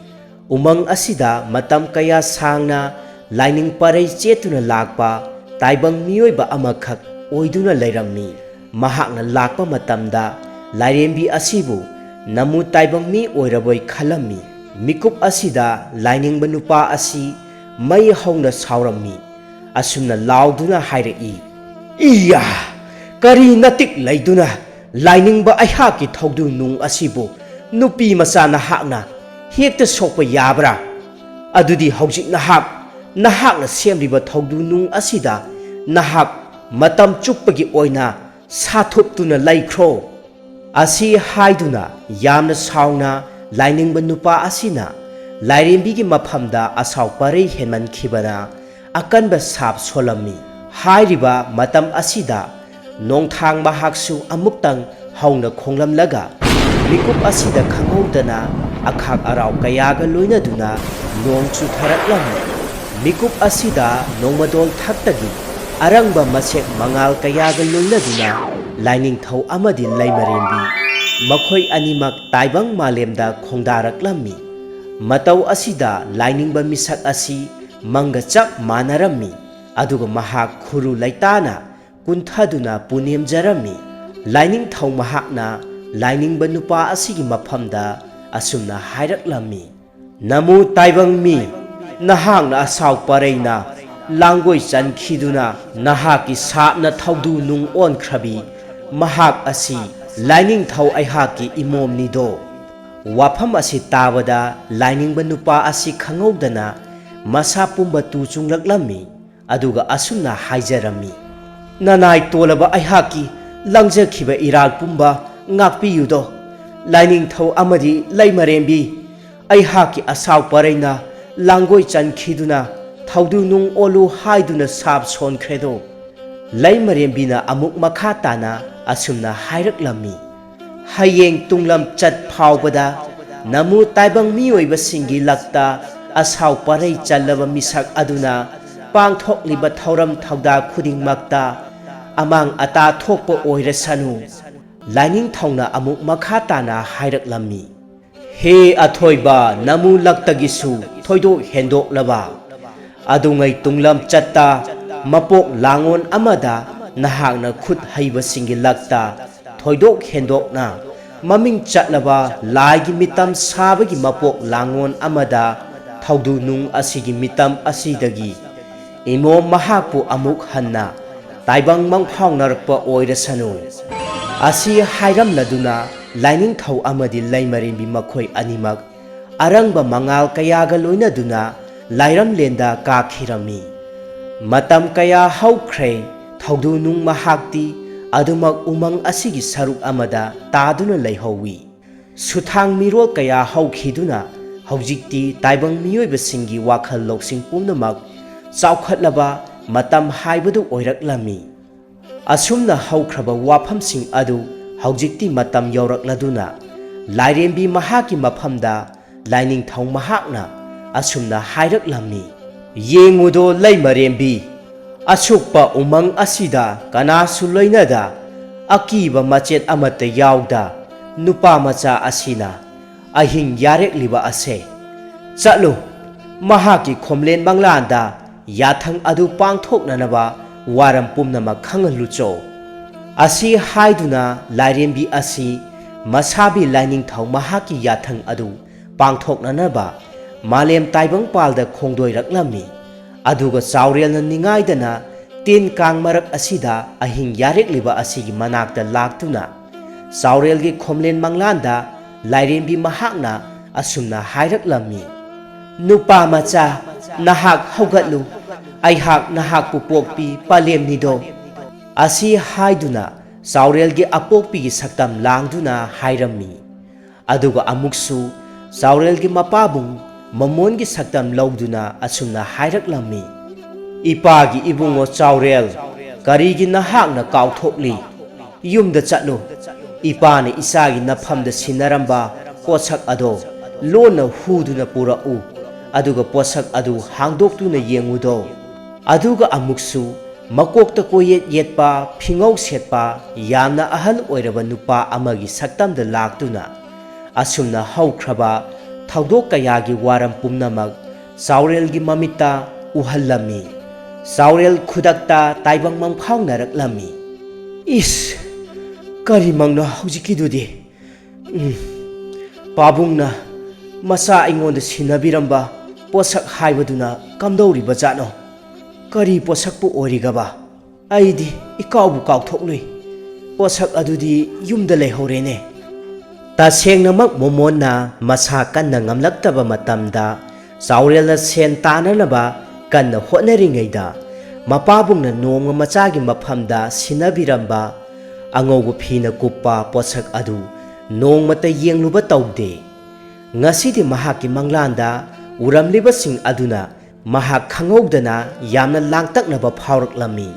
ꯎꯃꯪ ꯑꯁꯤꯗ ꯃꯇꯝ ꯀꯌꯥ ꯁꯥꯡꯅ ꯂꯥꯏꯅꯤꯡ ꯄꯔꯩ ꯆꯦꯠꯇꯨꯅ ꯂꯥꯛꯄ ꯇꯥꯏꯕꯪ ꯃꯤꯑꯣꯏꯕ ꯑꯃꯈꯛ ꯑꯣꯏꯗꯨꯅ ꯂꯩꯔꯝꯃꯤ꯫ ꯃꯍꯥꯛꯅ ꯂꯥꯛꯄ ꯃꯇꯝꯗ ꯂꯥꯏꯔꯦꯝꯕꯤ ꯑꯁꯤꯕꯨ ꯅꯃꯨ ꯇꯥꯏꯕꯪ ꯃꯤ ꯑꯣꯏꯔꯕꯣꯏ ꯈꯜꯂꯝꯃꯤ꯫ ꯃꯤꯀꯨꯞ ꯑꯁꯤꯗ ꯂꯥꯏꯅꯤꯡꯕ ꯅꯨꯄꯥ ꯑꯁꯤ ꯃꯩ ꯍꯧꯅ ꯁꯥꯎꯔꯝꯃꯤ꯫ ꯑꯁꯨꯝꯅ ꯂꯥꯎꯗꯨꯅ ꯍꯥꯏꯔꯛꯏ, "ꯏꯌꯥ! ꯀꯔꯤ ꯅꯇꯤꯛ ꯂꯩꯗꯨꯅ ꯂꯥꯏꯅꯤꯡꯕ ꯑꯩꯍꯥꯛꯀꯤ ꯊꯧꯗꯨ ꯅꯨꯡ ꯑꯁꯤꯕꯨ ꯅꯨꯄꯤ ꯃꯆꯥ ꯅꯍꯥꯛꯅ ꯍꯦꯛꯇ ꯁꯣꯛꯄ ꯌꯥꯕ꯭ꯔꯥ? ꯑꯗꯨꯗꯤ ꯍꯧꯖꯤꯛ ꯅꯍꯥꯛ, ꯅꯍꯥꯛꯅ ꯁꯦꯝꯂꯤꯕ ꯊꯧꯗꯨ ꯅꯨꯡ ꯑꯁꯤꯗ ꯅꯍꯥꯛ ꯃꯇꯝ ꯆꯨꯞꯄꯒꯤ ꯑꯣꯏꯅ ꯁꯥꯊꯨꯞꯇꯨꯅ ꯂꯩꯈ꯭ꯔꯣ"꯫ ꯑꯁꯤ ꯍꯥꯏꯗꯨꯅ ꯌꯥꯝꯅ ꯁꯥꯎꯅ ꯂꯥꯏꯅꯤꯡꯕ ꯅꯨꯄꯥ ꯑꯁꯤꯅ ꯂꯥꯏꯔꯦꯝꯕꯤꯒꯤ ꯃꯐꯝꯗ ꯑꯁꯥꯎ ꯄꯔꯩ ꯍꯦꯟꯃꯟꯈꯤꯕꯅ ꯑꯀꯟꯕ ꯁꯥꯞ ꯁꯣꯜꯂꯝꯃꯤ꯫ ꯍꯥꯏꯔꯤꯕ ꯃꯇꯝ ꯑꯁꯤꯗ ꯅꯣꯡꯊꯥꯡ ꯃꯍꯥꯛꯁꯨ ꯑꯃꯨꯛꯇꯪ ꯍꯧꯅ ꯈꯣꯡꯂꯝꯂꯒ ꯃꯤꯀꯨꯞ ꯑꯁꯤꯗ ꯈꯪꯍꯧꯗꯅ ꯑꯈꯥꯛ ꯑꯔꯥꯎ ꯀꯌꯥꯒ ꯂꯣꯏꯅꯗꯨꯅ ꯅꯣꯡ ꯆꯨꯊꯔꯛꯂꯝꯃꯤ꯫ ꯃꯤꯀꯨꯞ ꯑꯁꯤꯗ ꯅꯣꯡꯃꯗꯣꯜ ꯊꯛꯇꯒꯤ ꯑꯔꯪꯕ ꯃꯁꯦꯛ ꯃꯉꯥꯜ ꯀꯌꯥꯒ ꯂꯣꯏꯅꯗꯨꯅ ꯂꯥꯏꯅꯤꯡꯊꯧ ꯑꯃꯗꯤ ꯂꯩꯃꯔꯦꯝꯕꯤ ꯃꯈꯣꯏ ꯑꯅꯤꯃꯛ ꯇꯥꯏꯕꯪ ꯃꯥꯂꯦꯝꯗ ꯈꯣꯡꯗꯥꯔꯛꯂꯝꯃꯤ꯫ ꯃꯇꯧ ꯑꯁꯤꯗ ꯂꯥꯏꯅꯤꯡꯕ ꯃꯤꯁꯛ ꯑꯁꯤ ꯃꯪꯒ ꯆꯞ ꯃꯥꯟꯅꯔꯝꯃꯤ꯫ ꯑꯗꯨꯒ ꯃꯍꯥꯛ ꯈꯨꯔꯨ ꯂꯩꯇꯥꯅ ꯀꯨꯟꯊꯗꯨꯅ ꯄꯨꯅꯦꯝꯖꯔꯝꯃꯤ꯫ ꯂꯥꯏꯅꯤꯡꯊꯧ ꯃꯍꯥꯛꯅ ꯂꯥꯏꯅꯤꯡꯕ ꯅꯨꯄꯥ ꯑꯁꯤꯒꯤ ꯃꯐꯝꯗ ꯑꯁꯨꯝꯅ ꯍꯥꯏꯔꯛꯂꯝꯃꯤ, "ꯅꯃꯨ ꯇꯥꯏꯕꯪ ꯃꯤ, ꯅꯍꯥꯛꯅ ꯑꯁꯥꯎ ꯄꯔꯩꯅ ꯂꯥꯡꯒꯣꯏ ꯆꯟꯈꯤꯗꯨꯅ ꯅꯍꯥꯛꯀꯤ ꯁꯥꯞꯅ ꯊꯧꯗꯨ ꯅꯨꯡ ꯑꯣꯟꯈ꯭ꯔꯕꯤ ꯃꯍꯥꯛ ꯑꯁꯤ ꯂꯥꯏꯅꯤꯡꯊꯧ ꯑꯩꯍꯥꯛꯀꯤ ꯏꯃꯣꯝꯅꯤꯗꯣ"꯫ ꯋꯥꯐꯝ ꯑꯁꯤ ꯇꯥꯕꯗ ꯂꯥꯏꯅꯤꯡꯕ ꯅꯨꯄꯥ ꯑꯁꯤ ꯈꯪꯍꯧꯗꯅ ꯃꯁꯥ ꯄꯨꯝꯕ ꯇꯨ ꯆꯨꯡꯂꯛꯂꯝꯃꯤ꯫ ꯑꯗꯨꯒ ꯑꯁꯨꯝꯅ ꯍꯥꯏꯖꯔꯝꯃꯤ, "ꯅꯅꯥꯏ ꯇꯣꯜꯂꯕ ꯑꯩꯍꯥꯛꯀꯤ ꯂꯪꯖꯈꯤꯕ ꯏꯔꯥꯜ ꯄꯨꯝꯕ ꯉꯥꯛꯄꯤꯌꯨꯗꯣ꯫ ꯂꯥꯏꯅꯤꯡꯊꯧ ꯑꯃꯗꯤ ꯂꯩꯃꯔꯦꯝꯕꯤ, ꯑꯩꯍꯥꯛꯀꯤ ꯑꯁꯥꯎ ꯄꯔꯩꯅ ꯂꯥꯡꯒꯣꯏ ꯆꯟꯈꯤꯗꯨꯅ ꯊꯧꯗꯨ ꯅꯨꯡ ꯑꯣꯜꯂꯨ ꯍꯥꯏꯗꯨꯅ ꯁꯥꯞ ꯁꯣꯟꯈ꯭ꯔꯦꯗꯣ"꯫ ꯂꯩꯃꯔꯦꯝꯕꯤꯅ ꯑꯃꯨꯛ ꯃꯈꯥ ꯇꯥꯅ ꯑꯁꯨꯝꯅ ꯍꯥꯏꯔꯛꯂꯝꯃꯤ, "ꯍꯌꯦꯡ ꯇꯨꯡꯂꯝ ꯆꯠ ꯐꯥꯎꯕꯗ ꯅꯃꯨ ꯇꯥꯏꯕꯪ ꯃꯤꯑꯣꯏꯕꯁꯤꯡꯒꯤ ꯂꯛꯇ ꯑꯁꯥꯎ ꯄꯔꯩ ꯆꯜꯂꯕ ꯃꯤꯁꯛ ꯑꯗꯨꯅ ꯄꯥꯡꯊꯣꯛꯂꯤꯕ ꯊꯧꯔꯝ ꯊꯧꯗꯥ ꯈꯨꯗꯤꯡꯃꯛꯇ ꯑꯃꯥꯡ ꯑꯇꯥ ꯊꯣꯛꯄ ꯑꯣꯏꯔꯁꯅꯨ"꯫ ꯂꯥꯏꯅꯤꯡꯊꯧꯅ ꯑꯃꯨꯛ ꯃꯈꯥ ꯇꯥꯅ ꯍꯥꯏꯔꯛꯂꯝꯃꯤ, "ꯍꯦ ꯑꯊꯣꯏꯕ, ꯅꯃꯨ ꯂꯛꯇꯒꯤꯁꯨ ꯊꯣꯏꯗꯣꯛ ꯍꯦꯟꯗꯣꯛꯂꯕ, ꯑꯗꯨꯉꯩ ꯇꯨꯡꯂꯝ ꯆꯠꯇ ꯃꯄꯣꯛ ꯂꯥꯡꯉꯣꯟ ꯑꯃꯗ ꯅꯍꯥꯛꯅ ꯈꯨꯠ ꯍꯩꯕꯁꯤꯡꯒꯤ ꯂꯛꯇ ꯊꯣꯏꯗꯣꯛ ꯍꯦꯟꯗꯣꯛꯅ ꯃꯃꯤꯡ ꯆꯠꯂꯕ ꯂꯥꯏꯒꯤ ꯃꯤꯇꯝ ꯁꯥꯕꯒꯤ ꯃꯄꯣꯛ ꯂꯥꯡꯉꯣꯟ ꯑꯃꯗ ꯊꯧꯗꯨ ꯅꯨꯡ ꯑꯁꯤꯒꯤ ꯃꯤꯇꯝ ꯑꯁꯤꯗꯒꯤ ꯏꯃꯣꯝ ꯃꯍꯥꯛꯄꯨ ꯑꯃꯨꯛ ꯍꯟꯅ ꯇꯥꯏꯕꯪ ꯃꯪꯐꯥꯎꯅꯔꯛꯄ ꯑꯣꯏꯔꯁꯅꯨ" ꯑꯁꯤ ꯍꯥꯏꯔꯝꯂꯗꯨꯅ ꯂꯥꯏꯅꯤꯡꯊꯧ ꯑꯃꯗꯤ ꯂꯩꯃꯔꯦꯝꯕꯤ ꯃꯈꯣꯏ ꯑꯅꯤꯃꯛ ꯑꯔꯪꯕ ꯃꯉꯥꯜ ꯀꯌꯥꯒ ꯂꯣꯏꯅꯗꯨꯅ ꯂꯥꯏꯔꯝꯂꯦꯟꯗ ꯀꯥꯈꯤꯔꯝꯃꯤ꯫ ꯃꯇꯝ ꯀꯌꯥ ꯍꯧꯈ꯭ꯔꯦ, ꯊꯧꯗꯨ ꯅꯨꯡ ꯃꯍꯥꯛꯇꯤ ꯑꯗꯨꯃꯛ ꯎꯃꯪ ꯑꯁꯤꯒꯤ ꯁꯔꯨꯛ ꯑꯃꯗ ꯇꯥꯗꯨꯅ ꯂꯩꯍꯧꯋꯤ꯫ ꯁꯨꯊꯥꯡ ꯃꯤꯔꯣꯜ ꯀꯌꯥ ꯍꯧꯈꯤꯗꯨꯅ ꯍꯧꯖꯤꯛꯇꯤ ꯇꯥꯏꯕꯪ ꯃꯤꯑꯣꯏꯕꯁꯤꯡꯒꯤ ꯋꯥꯈꯜ ꯂꯧꯁꯤꯡ ꯄꯨꯝꯅꯃꯛ ꯆꯥꯎꯈꯠꯂꯕ ꯃꯇꯝ ꯍꯥꯏꯕꯗꯨ ꯑꯣꯏꯔꯛꯂꯝꯃꯤ꯫ ꯑꯁꯨꯝꯅ ꯍꯧꯈ꯭ꯔꯕ ꯋꯥꯐꯝꯁꯤꯡ ꯑꯗꯨ ꯍꯧꯖꯤꯛꯇꯤ ꯃꯇꯝ ꯌꯧꯔꯛꯂꯗꯨꯅ ꯂꯥꯏꯔꯦꯝꯕꯤ ꯃꯍꯥꯛꯀꯤ ꯃꯐꯝꯗ ꯂꯥꯏꯅꯤꯡꯊꯧ ꯃꯍꯥꯛꯅ ꯑꯁꯨꯝꯅ ꯍꯥꯏꯔꯛꯂꯝꯃꯤ, "ꯌꯦꯡꯉꯨꯗꯣ ꯂꯩꯃꯔꯦꯝꯕꯤ, ꯑꯁꯨꯛꯄ ꯎꯃꯪ ꯑꯁꯤꯗ ꯀꯅꯥꯁꯨ ꯂꯣꯏꯅꯗ ꯑꯀꯤꯕ ꯃꯆꯦꯠ ꯑꯃꯠꯇ ꯌꯥꯎꯗ ꯅꯨꯄꯥ ꯃꯆꯥ ꯑꯁꯤꯅ ꯑꯍꯤꯡ ꯌꯥꯔꯦꯛꯂꯤꯕ ꯑꯁꯦ꯫ ꯆꯠꯂꯨ, ꯃꯍꯥꯛꯀꯤ ꯈꯣꯝꯂꯦꯟ ꯃꯪꯂꯥꯟꯗ ꯌꯥꯊꯪ ꯑꯗꯨ ꯄꯥꯡꯊꯣꯛꯅꯅꯕ ꯋꯥꯔꯝ ꯄꯨꯝꯅꯃꯛ ꯈꯪꯍꯜꯂꯨꯆꯣ" ꯑꯁꯤ ꯍꯥꯏꯗꯨꯅ ꯂꯥꯏꯔꯦꯝꯕꯤ ꯑꯁꯤ ꯃꯁꯥꯕꯤ ꯂꯥꯏꯅꯤꯡꯊꯧ ꯃꯍꯥꯛꯀꯤ ꯌꯥꯊꯪ ꯑꯗꯨ ꯄꯥꯡꯊꯣꯛꯅꯅꯕ ꯃꯥꯂꯦꯝ ꯇꯥꯏꯕꯪꯄꯥꯜꯗ ꯈꯣꯡꯗꯣꯏꯔꯛꯂꯝꯃꯤ꯫ ꯑꯗꯨꯒ ꯆꯥꯎꯔꯦꯜꯅ ꯅꯤꯡꯉꯥꯏꯗꯅ ꯇꯤꯟ ꯀꯥꯡ ꯃꯔꯛ ꯑꯁꯤꯗ ꯑꯍꯤꯡ ꯌꯥꯔꯦꯛꯂꯤꯕ ꯑꯁꯤꯒꯤ ꯃꯅꯥꯛꯇ ꯂꯥꯛꯇꯨꯅ ꯆꯥꯎꯔꯦꯜꯒꯤ ꯈꯣꯝꯂꯦꯟ ꯃꯪꯂꯥꯟꯗ ꯂꯥꯏꯔꯦꯝꯕꯤ ꯃꯍꯥꯛꯅ ꯑꯁꯨꯝꯅ ꯍꯥꯏꯔꯛꯂꯝꯃꯤ, "ꯅꯨꯄꯥ ꯃꯆꯥ, ꯅꯍꯥꯛ ꯍꯧꯒꯠꯂꯨ, ꯑꯩꯍꯥꯛ ꯅꯍꯥꯛꯄꯨ ꯄꯣꯛꯄꯤ ꯄꯂꯦꯝꯅꯤꯗꯣ" ꯑꯁꯤ ꯍꯥꯏꯗꯨꯅ ꯆꯥꯎꯔꯦꯜꯒꯤ ꯑꯄꯣꯛꯄꯤꯒꯤ ꯁꯛꯇꯝ ꯂꯥꯡꯗꯨꯅ ꯍꯥꯏꯔꯝꯃꯤ꯫ ꯑꯗꯨꯒ ꯑꯃꯨꯛꯁꯨ ꯆꯥꯎꯔꯦꯜꯒꯤ ꯃꯄꯥꯕꯨꯡ ꯃꯃꯣꯟꯒꯤ ꯁꯛꯇꯝ ꯂꯧꯗꯨꯅ ꯑꯁꯨꯝꯅ ꯍꯥꯏꯔꯛꯂꯝꯃꯤ, "ꯏꯄꯥꯒꯤ ꯏꯕꯨꯡꯉꯣ ꯆꯥꯎꯔꯦꯜ, ꯀꯔꯤꯒꯤ ꯅꯍꯥꯛꯅ ꯀꯥꯎꯊꯣꯛꯂꯤ? ꯌꯨꯝꯗ ꯆꯠꯂꯨ꯫ ꯏꯄꯥꯅ ꯏꯆꯥꯒꯤ ꯅꯐꯝꯗ ꯁꯤꯟꯅꯔꯝꯕ ꯄꯣꯠꯁꯛ ꯑꯗꯣ ꯂꯣꯟꯅ ꯍꯨꯗꯨꯅ ꯄꯨꯔꯛꯎ꯫ ꯑꯗꯨꯒ ꯄꯣꯠꯁꯛ ꯑꯗꯨ ꯍꯥꯡꯗꯣꯛꯇꯨꯅ ꯌꯦꯡꯉꯨꯗꯣ"꯫ ꯑꯗꯨꯒ ꯑꯃꯨꯛꯁꯨ ꯃꯀꯣꯛꯇ ꯀꯣꯌꯦꯠ ꯌꯦꯠꯄ, ꯐꯤꯉꯧ ꯁꯦꯠꯄ, ꯌꯥꯝꯅ ꯑꯍꯜ ꯑꯣꯏꯔꯕ ꯅꯨꯄꯥ ꯑꯃꯒꯤ ꯁꯛꯇꯝꯗ ꯂꯥꯛꯇꯨꯅ, ꯑꯁꯨꯝꯅ ꯍꯧꯈ꯭ꯔꯕ ꯊꯧꯗꯣꯛ ꯀꯌꯥꯒꯤ ꯋꯥꯔꯝ ꯄꯨꯝꯅꯃꯛ ꯆꯥꯎꯔꯦꯜꯒꯤ ꯃꯃꯤꯠꯇ ꯎꯍꯜꯂꯝꯃꯤ꯫ ꯆꯥꯎꯔꯦꯜ ꯈꯨꯗꯛꯇ ꯇꯥꯏꯕꯪ ꯃꯪꯐꯥꯎꯅꯔꯛꯂꯝꯃꯤ꯫ "ꯏꯁ, ꯀꯔꯤꯃꯛꯅꯣ ꯍꯧꯖꯤꯛꯀꯤꯗꯨꯗꯤ? ꯎꯝ, ꯄꯥꯕꯨꯡꯅ ꯃꯆꯥ ꯑꯩꯉꯣꯟꯗ ꯁꯤꯟꯅꯕꯤꯔꯝꯕ ꯄꯣꯠꯁꯛ ꯍꯥꯏꯕꯗꯨꯅ ꯀꯝꯗꯧꯔꯤꯕ ꯖꯥꯠꯅꯣ? ꯀꯔꯤ ꯄꯣꯠꯁꯛꯄꯨ ꯑꯣꯏꯔꯤꯒꯕ? ꯑꯩꯗꯤ ꯏꯀꯥꯎꯕꯨ ꯀꯥꯎꯊꯣꯛꯂꯨꯏ꯫ ꯄꯣꯠꯁꯛ ꯑꯗꯨꯗꯤ ꯌꯨꯝꯗ ꯂꯩꯍꯧꯔꯦꯅꯦ꯫" ꯇꯁꯦꯡꯅꯃꯛ ꯃꯣꯃꯣꯟꯅ ꯃꯁꯥ ꯀꯟꯅ ꯉꯝꯂꯛꯇꯕ ꯃꯇꯝꯗ, ꯆꯥꯎꯔꯦꯜꯅ ꯁꯦꯟ ꯇꯥꯅꯅꯕ ꯀꯟꯅ ꯍꯣꯠꯅꯔꯤꯉꯩꯗ, ꯃꯄꯥꯕꯨꯡꯅ ꯅꯣꯡꯃ ꯃꯆꯥꯒꯤ ꯃꯐꯝꯗ ꯁꯤꯟꯅꯕꯤꯔꯝꯕ ꯑꯉꯧꯕ ꯐꯤꯅ ꯀꯨꯞꯄ ꯄꯣꯠꯁꯛ ꯑꯗꯨ ꯅꯣꯡꯃꯇ ꯌꯦꯡꯂꯨꯕ ꯇꯧꯗꯦ꯫ ꯉꯁꯤꯗꯤ ꯃꯍꯥꯛꯀꯤ ꯃꯪꯂꯥꯟꯗ ꯎꯔꯝꯂꯤꯕꯁꯤꯡ ꯑꯗꯨꯅ ꯃꯍꯥꯛ ꯈꯪꯍꯧꯗꯅ ꯌꯥꯝꯅ ꯂꯥꯡꯇꯛꯅꯕ ꯐꯥꯎꯔꯛꯂꯝꯃꯤ꯫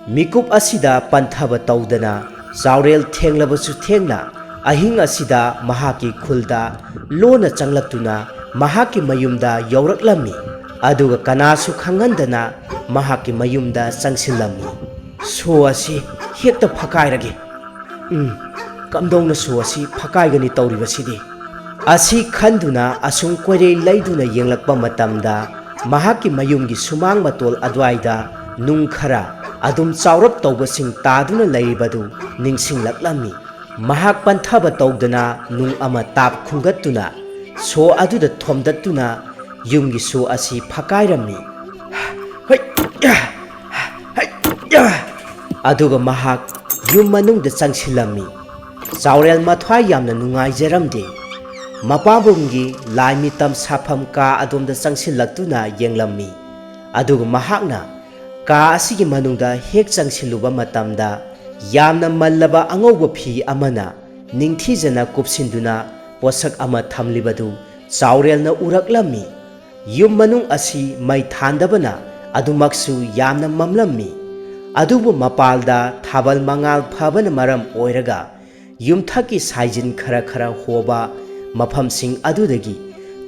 ꯃꯤꯀꯨꯞ ꯑꯁꯤꯗ ꯄꯟꯊꯕ ꯇꯧꯗꯅ, ꯆꯥꯎꯔꯦꯜ ꯊꯦꯡꯂꯕꯁꯨ ꯊꯦꯡꯅ ꯑꯍꯤꯡ ꯑꯁꯤꯗ ꯃꯍꯥꯛꯀꯤ ꯈꯨꯜꯗ ꯂꯣꯟꯅ ꯆꯪꯂꯛꯇꯨꯅ ꯃꯍꯥꯛꯀꯤ ꯃꯌꯨꯝꯗ ꯌꯧꯔꯛꯂꯝꯃꯤ꯫ ꯑꯗꯨꯒ ꯀꯅꯥꯁꯨ ꯈꯪꯍꯟꯗꯅ ꯃꯍꯥꯛꯀꯤ ꯃꯌꯨꯝꯗ ꯆꯪꯁꯤꯜꯂꯝꯃꯤ꯫ "ꯁꯣ ꯑꯁꯤ ꯍꯦꯛꯇ ꯐꯛꯀꯥꯏꯔꯒꯦ꯫ ꯎꯝ, ꯀꯝꯗꯧꯅ ꯁꯣ ꯑꯁꯤ ꯐꯛꯀꯥꯏꯒꯅꯤ ꯇꯧꯔꯤꯕꯁꯤꯗꯤ?" ꯑꯁꯤ ꯈꯟꯗꯨꯅ ꯑꯁꯨꯝ ꯀꯣꯏꯔꯦ ꯂꯩꯗꯨꯅ ꯌꯦꯡꯂꯛꯄ ꯃꯇꯝꯗ, ꯃꯍꯥꯛꯀꯤ ꯃꯌꯨꯝꯒꯤ ꯁꯨꯃꯥꯡ ꯃꯇꯣꯜ ꯑꯗꯨꯋꯥꯏꯗ ꯅꯨꯡ ꯈꯔ ꯑꯗꯨꯝ ꯆꯥꯎꯔꯞ ꯇꯧꯕꯁꯤꯡ ꯇꯥꯗꯨꯅ ꯂꯩꯔꯤꯕꯗꯨ ꯅꯤꯡꯁꯤꯡꯂꯛꯂꯝꯃꯤ꯫ ꯃꯍꯥꯛ ꯄꯟꯊꯕ ꯇꯧꯗꯅ ꯅꯨꯡ ꯑꯃ ꯇꯥꯞ ꯈꯨꯝꯒꯠꯇꯨꯅ ꯁꯣ ꯑꯗꯨꯗ ꯊꯣꯝꯗꯠꯇꯨꯅ ꯌꯨꯝꯒꯤ ꯁꯣ ꯑꯁꯤ ꯐꯛꯀꯥꯏꯔꯝꯃꯤ꯫ ꯍꯩ! ꯍꯩ! ꯑꯗꯨꯒ ꯃꯍꯥꯛ ꯌꯨꯝ ꯃꯅꯨꯡꯗ ꯆꯪꯁꯤꯜꯂꯝꯃꯤ꯫ ꯆꯥꯎꯔꯦꯜ ꯃꯊ꯭ꯋꯥꯏ ꯌꯥꯝꯅ ꯅꯨꯡꯉꯥꯏꯖꯔꯝꯗꯦ꯫ ꯃꯄꯥꯕꯨꯡꯒꯤ ꯂꯥꯏ ꯃꯤꯇꯝ ꯁꯥꯐꯝ ꯀꯥ ꯑꯗꯣꯝꯗ ꯆꯪꯁꯤꯜꯂꯛꯇꯨꯅ ꯌꯦꯡꯂꯝꯃꯤ꯫ ꯑꯗꯨꯒ ꯃꯍꯥꯛꯅ ꯀꯥ ꯑꯁꯤꯒꯤ ꯃꯅꯨꯡꯗ ꯍꯦꯛ ꯆꯪꯁꯤꯜꯂꯨꯕ ꯃꯇꯝꯗ, ꯌꯥꯝꯅ ꯃꯜꯂꯕ ꯑꯉꯧꯕ ꯐꯤ ꯑꯃꯅ ꯅꯤꯡꯊꯤꯖꯅ ꯀꯨꯞꯁꯤꯟꯗꯨꯅ ꯄꯣꯠꯁꯛ ꯑꯃ ꯊꯝꯂꯤꯕꯗꯨ ꯆꯥꯎꯔꯦꯜꯅ ꯎꯔꯛꯂꯝꯃꯤ꯫ ꯌꯨꯝ ꯃꯅꯨꯡ ꯑꯁꯤ ꯃꯩ ꯊꯥꯟꯗꯕꯅ ꯑꯗꯨꯃꯛꯁꯨ ꯌꯥꯝꯅ ꯃꯝꯂꯝꯃꯤ꯫ ꯑꯗꯨꯕꯨ ꯃꯄꯥꯜꯗ ꯊꯥꯕꯜ ꯃꯉꯥꯜ ꯐꯕꯅ ꯃꯔꯝ ꯑꯣꯏꯔꯒ ꯌꯨꯝꯊꯛꯀꯤ ꯁꯥꯏꯖꯤꯟ ꯈꯔ ꯈꯔ ꯍꯣꯕ ꯃꯐꯝꯁꯤꯡ ꯑꯗꯨꯗꯒꯤ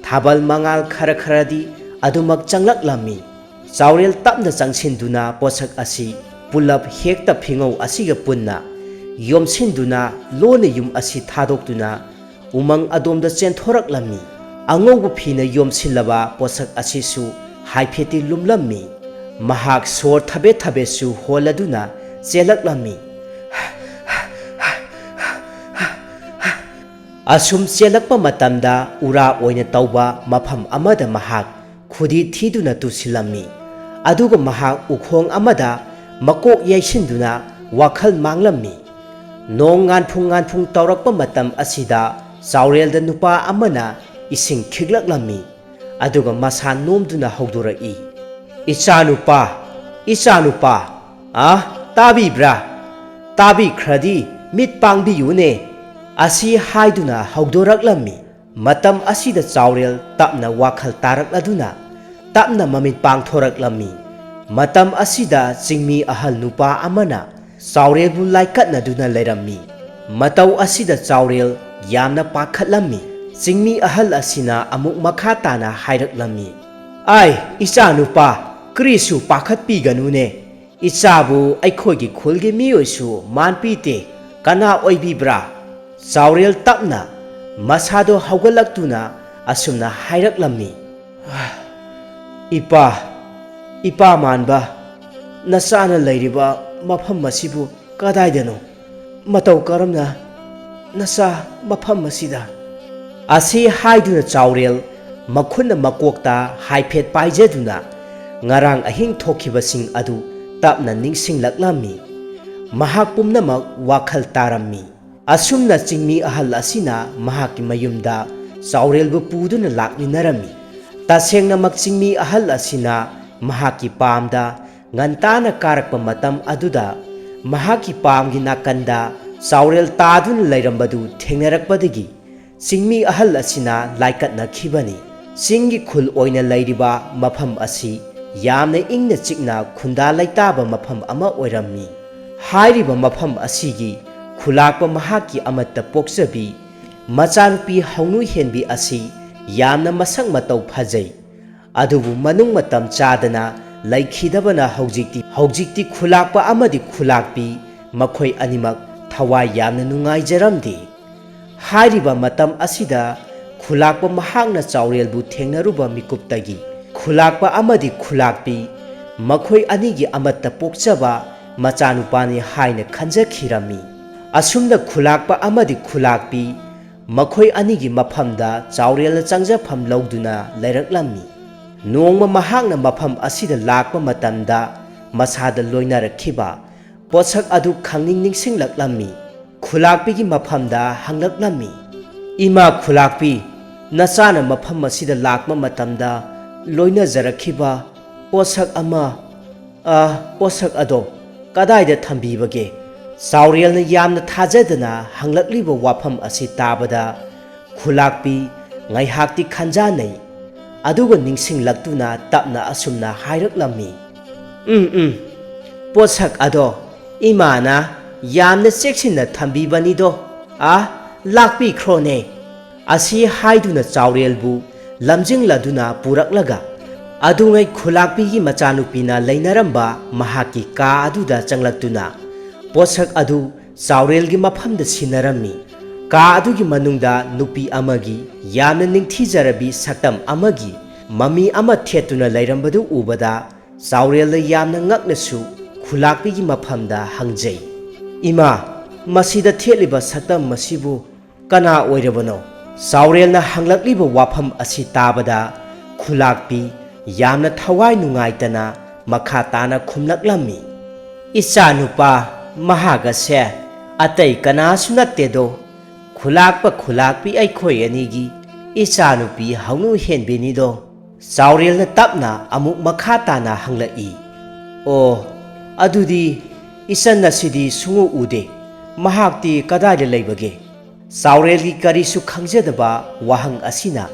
ꯊꯥꯕꯜ ꯃꯉꯥꯜ ꯈꯔ ꯈꯔꯗꯤ ꯑꯗꯨꯃꯛ ꯆꯪꯂꯛꯂꯝꯃꯤ꯫ ꯆꯥꯎꯔꯦꯜ ꯇꯞꯅ ꯆꯪꯁꯤꯟꯗꯨꯅ ꯄꯣꯠꯁꯛ ꯑꯁꯤ ꯄꯨꯂꯞ ꯍꯦꯛꯇ ꯐꯤꯉꯧ ꯑꯁꯤꯒ ꯄꯨꯟꯅ ꯌꯣꯝꯁꯤꯟꯗꯨꯅ ꯂꯣꯟꯅ ꯌꯨꯝ ꯑꯁꯤ ꯊꯥꯗꯣꯛꯇꯨꯅ ꯎꯃꯪ ꯑꯗꯣꯝꯗ ꯆꯦꯟꯊꯣꯔꯛꯂꯝꯃꯤ꯫ ꯑꯉꯧꯕ ꯐꯤꯅ ꯌꯣꯝꯁꯤꯜꯂꯕ ꯄꯣꯠꯁꯛ ꯑꯁꯤꯁꯨ ꯍꯥꯏꯐꯦꯠꯇꯤ ꯂꯨꯝꯂꯝꯃꯤ꯫ ꯃꯍꯥꯛ ꯁꯣꯔ ꯊꯕꯦꯠ ꯊꯕꯦꯠꯁꯨ ꯍꯣꯜꯂꯗꯨꯅ ꯆꯦꯜꯂꯛꯂꯝꯃꯤ꯫ ꯑꯁꯨꯝ ꯆꯦꯜꯂꯛꯄ ꯃꯇꯝꯗ ꯎꯔꯥ ꯑꯣꯏꯅ ꯇꯧꯕ ꯃꯐꯝ ꯑꯃꯗ ꯃꯍꯥꯛ ꯈꯨꯗꯤ ꯊꯤꯗꯨꯅ ꯇꯨꯁꯤꯜꯂꯝꯃꯤ꯫ ꯑꯗꯨꯒ ꯃꯍꯥꯛ ꯎꯈꯣꯡ ꯑꯃꯗ ꯃꯀꯣꯛ ꯌꯩꯁꯤꯟꯗꯨꯅ ꯋꯥꯈꯜ ꯃꯥꯡꯂꯝꯃꯤ꯫ ꯅꯣꯡ ꯉꯥꯟꯐꯨꯡ ꯉꯥꯟꯐꯨꯡ ꯇꯧꯔꯛꯄ ꯃꯇꯝ ꯑꯁꯤꯗ ꯆꯥꯎꯔꯦꯜꯗ ꯅꯨꯄꯥ ꯑꯃꯅ ꯏꯁꯤꯡ ꯈꯤꯛꯂꯛꯂꯝꯃꯤ꯫ ꯑꯗꯨꯒ ꯃꯁꯥ ꯅꯣꯝꯗꯨꯅ ꯍꯧꯗꯣꯔꯛꯏ, "ꯏꯆꯥꯅꯨꯄꯥ, ꯏꯆꯥꯅꯨꯄꯥ, ꯑ, ꯇꯥꯕꯤꯕ꯭ꯔꯥ? ꯇꯥꯕꯤꯈ꯭ꯔꯗꯤ ꯃꯤꯠ ꯄꯥꯡꯕꯤꯌꯨꯅꯦ!" ꯑꯁꯤ ꯍꯥꯏꯗꯨꯅ ꯍꯧꯗꯣꯔꯛꯂꯝꯃꯤ꯫ ꯃꯇꯝ ꯑꯁꯤꯗ ꯆꯥꯎꯔꯦꯜ ꯇꯞꯅ ꯋꯥꯈꯜ ꯇꯥꯔꯛꯂꯗꯨꯅ ꯇꯞꯅ ꯃꯃꯤꯠ ꯄꯥꯡꯊꯣꯔꯛꯂꯝꯃꯤ꯫ ꯃꯇꯝ ꯑꯁꯤꯗ ꯆꯤꯡꯃꯤ ꯑꯍꯜ ꯅꯨꯄꯥ ꯑꯃꯅ ꯆꯥꯎꯔꯦꯜꯕꯨ ꯂꯥꯏꯀꯠꯅꯗꯨꯅ ꯂꯩꯔꯝꯃꯤ꯫ ꯃꯇꯧ ꯑꯁꯤꯗ ꯆꯥꯎꯔꯦꯜ ꯌꯥꯝꯅ ꯄꯥꯈꯠꯂꯝꯃꯤ꯫ ꯆꯤꯡꯃꯤ ꯑꯍꯜ ꯑꯁꯤꯅ ꯑꯃꯨꯛ ꯃꯈꯥ ꯇꯥꯅ ꯍꯥꯏꯔꯛꯂꯝꯃꯤ, "ꯑꯥꯏ, ꯏꯆꯥꯅꯨꯄꯥ, ꯀꯔꯤꯁꯨ ꯄꯥꯈꯠꯄꯤꯒꯅꯨꯅꯦ꯫ ꯏꯆꯥꯕꯨ ꯑꯩꯈꯣꯏꯒꯤ ꯈꯨꯜꯒꯤ ꯃꯤꯑꯣꯏꯁꯨ ꯃꯥꯟ ꯄꯤꯗꯦ꯫ ꯀꯅꯥ ꯑꯣꯏꯕꯤꯕ꯭ꯔꯥ?" ꯆꯥꯎꯔꯦꯜ ꯇꯞꯅ ꯃꯁꯥꯗꯣ ꯍꯧꯒꯠꯂꯛꯇꯨꯅ ꯑꯁꯨꯝꯅ ꯍꯥꯏꯔꯛꯂꯝꯃꯤ, "ꯏꯄꯥ, ꯏꯄꯥ ꯃꯥꯟꯕ, ꯅꯆꯥꯅ ꯂꯩꯔꯤꯕ ꯃꯐꯝ ꯑꯁꯤꯕꯨ ꯀꯗꯥꯏꯗꯅꯣ? ꯃꯇꯧ ꯀꯔꯝꯅ ꯅꯆꯥ ꯃꯐꯝ ꯑꯁꯤꯗ?" ꯑꯁꯤ ꯍꯥꯏꯗꯨꯅ ꯆꯥꯎꯔꯦꯜ ꯃꯈꯨꯠꯅ ꯃꯀꯣꯛꯇ ꯍꯥꯏꯐꯦꯠ ꯄꯥꯏꯖꯗꯨꯅ ꯉꯔꯥꯡ ꯑꯍꯤꯡ ꯊꯣꯛꯈꯤꯕꯁꯤꯡ ꯑꯗꯨ ꯇꯞꯅ ꯅꯤꯡꯁꯤꯡꯂꯛꯂꯝꯃꯤ꯫ ꯃꯍꯥꯛ ꯄꯨꯝꯅꯃꯛ ꯋꯥꯈꯜ ꯇꯥꯔꯝꯃꯤ꯫ ꯑꯁꯨꯝꯅ ꯆꯤꯡꯃꯤ ꯑꯍꯜ ꯑꯁꯤꯅ ꯃꯍꯥꯛꯀꯤ ꯃꯌꯨꯝꯗ ꯆꯥꯎꯔꯦꯜꯕꯨ ꯄꯨꯗꯨꯅ ꯂꯥꯛꯃꯤꯟꯅꯔꯝꯃꯤ꯫ ꯇꯁꯦꯡꯅꯃꯛ ꯆꯤꯡꯃꯤ ꯑꯍꯜ ꯑꯁꯤꯅ ꯃꯍꯥꯛꯀꯤ ꯄꯥꯝꯗ ꯉꯟꯇꯥꯅ ꯀꯥꯔꯛꯄ ꯃꯇꯝ ꯑꯗꯨꯗ ꯃꯍꯥꯛꯀꯤ ꯄꯥꯝꯒꯤ ꯅꯥꯀꯟꯗ ꯆꯥꯎꯔꯦꯜ ꯇꯥꯗꯨꯅ ꯂꯩꯔꯝꯕꯗꯨ ꯊꯦꯡꯅꯔꯛꯄꯗꯒꯤ ꯆꯤꯡꯃꯤ ꯑꯍꯜ ꯑꯁꯤꯅ ꯂꯥꯏꯀꯠꯅꯈꯤꯕꯅꯤ꯫ ꯆꯤꯡꯒꯤ ꯈꯨꯜ ꯑꯣꯏꯅ ꯂꯩꯔꯤꯕ ꯃꯐꯝ ꯑꯁꯤ ꯌꯥꯝꯅ ꯏꯪꯅ ꯆꯤꯛꯅ ꯈꯨꯟꯗꯥ ꯂꯩꯇꯥꯕ ꯃꯐꯝ ꯑꯃ ꯑꯣꯏꯔꯝꯃꯤ꯫ ꯍꯥꯏꯔꯤꯕ ꯃꯐꯝ ꯑꯁꯤꯒꯤ ꯈꯨꯂꯥꯛꯄ ꯃꯍꯥꯛꯀꯤ ꯑꯃꯠꯇ ꯄꯣꯛꯆꯕꯤ ꯃꯆꯥꯅꯨꯄꯤ ꯍꯧꯅꯨ ꯍꯦꯟꯕꯤ ꯑꯁꯤ ꯌꯥꯝꯅ ꯃꯁꯛ ꯃꯇꯧ ꯐꯖꯩ꯫ ꯑꯗꯨꯕꯨ ꯃꯅꯨꯡ ꯃꯇꯝ ꯆꯥꯗꯅ ꯂꯩꯈꯤꯗꯕꯅ ꯍꯧꯖꯤꯛꯇꯤ, ꯍꯧꯖꯤꯛꯇꯤ ꯈꯨꯂꯥꯛꯄ ꯑꯃꯗꯤ ꯈꯨꯂꯥꯛꯄꯤ ꯃꯈꯣꯏ ꯑꯅꯤꯃꯛ ꯊꯋꯥꯏ ꯌꯥꯝꯅ ꯅꯨꯡꯉꯥꯏꯖꯔꯝꯗꯦ꯫ ꯍꯥꯏꯔꯤꯕ ꯃꯇꯝ ꯑꯁꯤꯗ ꯈꯨꯂꯥꯛꯄ ꯃꯍꯥꯛꯅ ꯆꯥꯎꯔꯦꯜꯕꯨ ꯊꯦꯡꯅꯔꯨꯕ ꯃꯤꯀꯨꯞꯇꯒꯤ ꯈꯨꯂꯥꯛꯄ ꯑꯃꯗꯤ ꯈꯨꯂꯥꯛꯄꯤ ꯃꯈꯣꯏ ꯑꯅꯤꯒꯤ ꯑꯃꯠꯇ ꯄꯣꯛꯆꯕ ꯃꯆꯥꯅꯨꯄꯥꯅꯤ ꯍꯥꯏꯅ ꯈꯟꯖꯈꯤꯔꯝꯃꯤ꯫ ꯑꯁꯨꯝꯅ ꯈꯨꯂꯥꯛꯄ ꯑꯃꯗꯤ ꯈꯨꯂꯥꯛꯄꯤ ꯃꯈꯣꯏ ꯑꯅꯤꯒꯤ ꯃꯐꯝꯗ ꯆꯥꯎꯔꯦꯜꯅ ꯆꯪꯖꯐꯝ ꯂꯧꯗꯨꯅ ꯂꯩꯔꯛꯂꯝꯃꯤ꯫ ꯅꯣꯡꯃ ꯃꯍꯥꯛꯅ ꯃꯐꯝ ꯑꯁꯤꯗ ꯂꯥꯛꯄ ꯃꯇꯝꯗ ꯃꯁꯥꯗ ꯂꯣꯏꯅꯔꯛꯈꯤꯕ ꯄꯣꯠꯁꯛ ꯑꯗꯨ ꯈꯪꯅꯤꯡ ꯅꯤꯡꯁꯤꯡꯂꯛꯂꯝꯃꯤ꯫ ꯈꯨꯂꯥꯛꯄꯤꯒꯤ ꯃꯐꯝꯗ ꯍꯪꯂꯛꯂꯝꯃꯤ, "ꯏꯃꯥ ꯈꯨꯂꯥꯛꯄꯤ, ꯅꯆꯥꯅ ꯃꯐꯝ ꯑꯁꯤꯗ ꯂꯥꯛꯄ ꯃꯇꯝꯗ ꯂꯣꯏꯅꯖꯔꯛꯈꯤꯕ ꯄꯣꯠꯁꯛ ꯑꯃ, ꯑ, ꯄꯣꯠꯁꯛ ꯑꯗꯣ ꯀꯗꯥꯏꯗ ꯊꯝꯕꯤꯕꯒꯦ?" ꯆꯥꯎꯔꯦꯜꯅ ꯌꯥꯝꯅ ꯊꯥꯖꯗꯅ ꯍꯪꯂꯛꯂꯤꯕ ꯋꯥꯐꯝ ꯑꯁꯤ ꯇꯥꯕꯗ ꯈꯨꯂꯥꯛꯄꯤ ꯉꯥꯏꯍꯥꯛꯇꯤ ꯈꯟꯖꯥꯟꯅꯩ꯫ ꯑꯗꯨꯒ ꯅꯤꯡꯁꯤꯡꯂꯛꯇꯨꯅ ꯇꯞꯅ ꯑꯁꯨꯝꯅ ꯍꯥꯏꯔꯛꯂꯝꯃꯤ, "ꯎꯝ, ꯎꯝ, ꯄꯣꯠꯁꯛ ꯑꯗꯣ ꯏꯃꯥꯅ ꯌꯥꯝꯅ ꯆꯦꯛꯁꯤꯟꯅ ꯊꯝꯕꯤꯕꯅꯤꯗꯣ꯫ ꯑꯥ, ꯂꯥꯛꯄꯤꯈ꯭ꯔꯣꯅꯦ꯫" ꯑꯁꯤ ꯍꯥꯏꯗꯨꯅ ꯆꯥꯎꯔꯦꯜꯕꯨ ꯂꯝꯖꯤꯡꯂꯗꯨꯅ ꯄꯨꯔꯛꯂꯒ ꯑꯗꯨꯉꯩ ꯈꯨꯂꯥꯛꯄꯤꯒꯤ ꯃꯆꯥꯅꯨꯄꯤꯅ ꯂꯩꯅꯔꯝꯕ ꯃꯍꯥꯛꯀꯤ ꯀꯥ ꯑꯗꯨꯗ ꯆꯪꯂꯛꯇꯨꯅ ꯄꯣꯠꯁꯛ ꯑꯗꯨ ꯆꯥꯎꯔꯦꯜꯒꯤ ꯃꯐꯝꯗ ꯁꯤꯟꯅꯔꯝꯃꯤ꯫ ꯀꯥ ꯑꯗꯨꯒꯤ ꯃꯅꯨꯡꯗ ꯅꯨꯄꯤ ꯑꯃꯒꯤ ꯌꯥꯝꯅ ꯅꯤꯡꯊꯤꯖꯔꯕꯤ ꯁꯛꯇꯝ ꯑꯃꯒꯤ ꯃꯃꯤ ꯑꯃ ꯊꯦꯠꯇꯨꯅ ꯂꯩꯔꯝꯕꯗꯨ ꯎꯕꯗ ꯆꯥꯎꯔꯦꯜꯅ ꯌꯥꯝꯅ ꯉꯛꯅꯁꯨ ꯈꯨꯂꯥꯛꯄꯤꯒꯤ ꯃꯐꯝꯗ ꯍꯪꯖꯩ, "ꯏꯃꯥ, ꯃꯁꯤꯗ ꯊꯦꯠꯂꯤꯕ ꯁꯛꯇꯝ ꯑꯁꯤꯕꯨ ꯀꯅꯥ ꯑꯣꯏꯔꯕꯅꯣ?" ꯆꯥꯎꯔꯦꯜꯅ ꯍꯪꯂꯛꯂꯤꯕ ꯋꯥꯐꯝ ꯑꯁꯤ ꯇꯥꯕꯗ ꯈꯨꯂꯥꯛꯄꯤ ꯌꯥꯝꯅ ꯊꯋꯥꯏ ꯅꯨꯡꯉꯥꯏꯇꯅ ꯃꯈꯥ ꯇꯥꯅ ꯈꯨꯝꯂꯛꯂꯝꯃꯤ, "ꯏꯆꯥꯅꯨꯄꯥ, ꯃꯍꯥꯛ ꯑꯁꯦ ꯑꯇꯩ ꯀꯅꯥꯁꯨ ꯅꯠꯇꯦꯗꯣ, ꯈꯨꯂꯥꯛꯄ ꯈꯨꯂꯥꯛꯄꯤ ꯑꯩꯈꯣꯏ ꯑꯅꯤꯒꯤ ꯏꯆꯥꯅꯨꯄꯤ ꯍꯧꯅꯨ ꯍꯦꯟꯕꯤꯅꯤꯗꯣ꯫" ꯆꯥꯎꯔꯦꯜꯅ ꯇꯞꯅ ꯑꯃꯨꯛ ꯃꯈꯥ ꯇꯥꯅ ꯍꯪꯂꯛꯏ, "ꯑꯣ, ꯑꯗꯨꯗꯤ ꯏꯆꯟ ꯑꯁꯤꯗꯤ ꯁꯨꯡꯎ ꯎꯗꯦ꯫ ꯃꯍꯥꯛꯇꯤ ꯀꯗꯥꯏꯗ ꯂꯩꯕꯒꯦ?" ꯆꯥꯎꯔꯦꯜꯒꯤ ꯀꯔꯤꯁꯨ ꯈꯪꯖꯗꯕ ꯋꯥꯍꯪ ꯑꯁꯤꯅ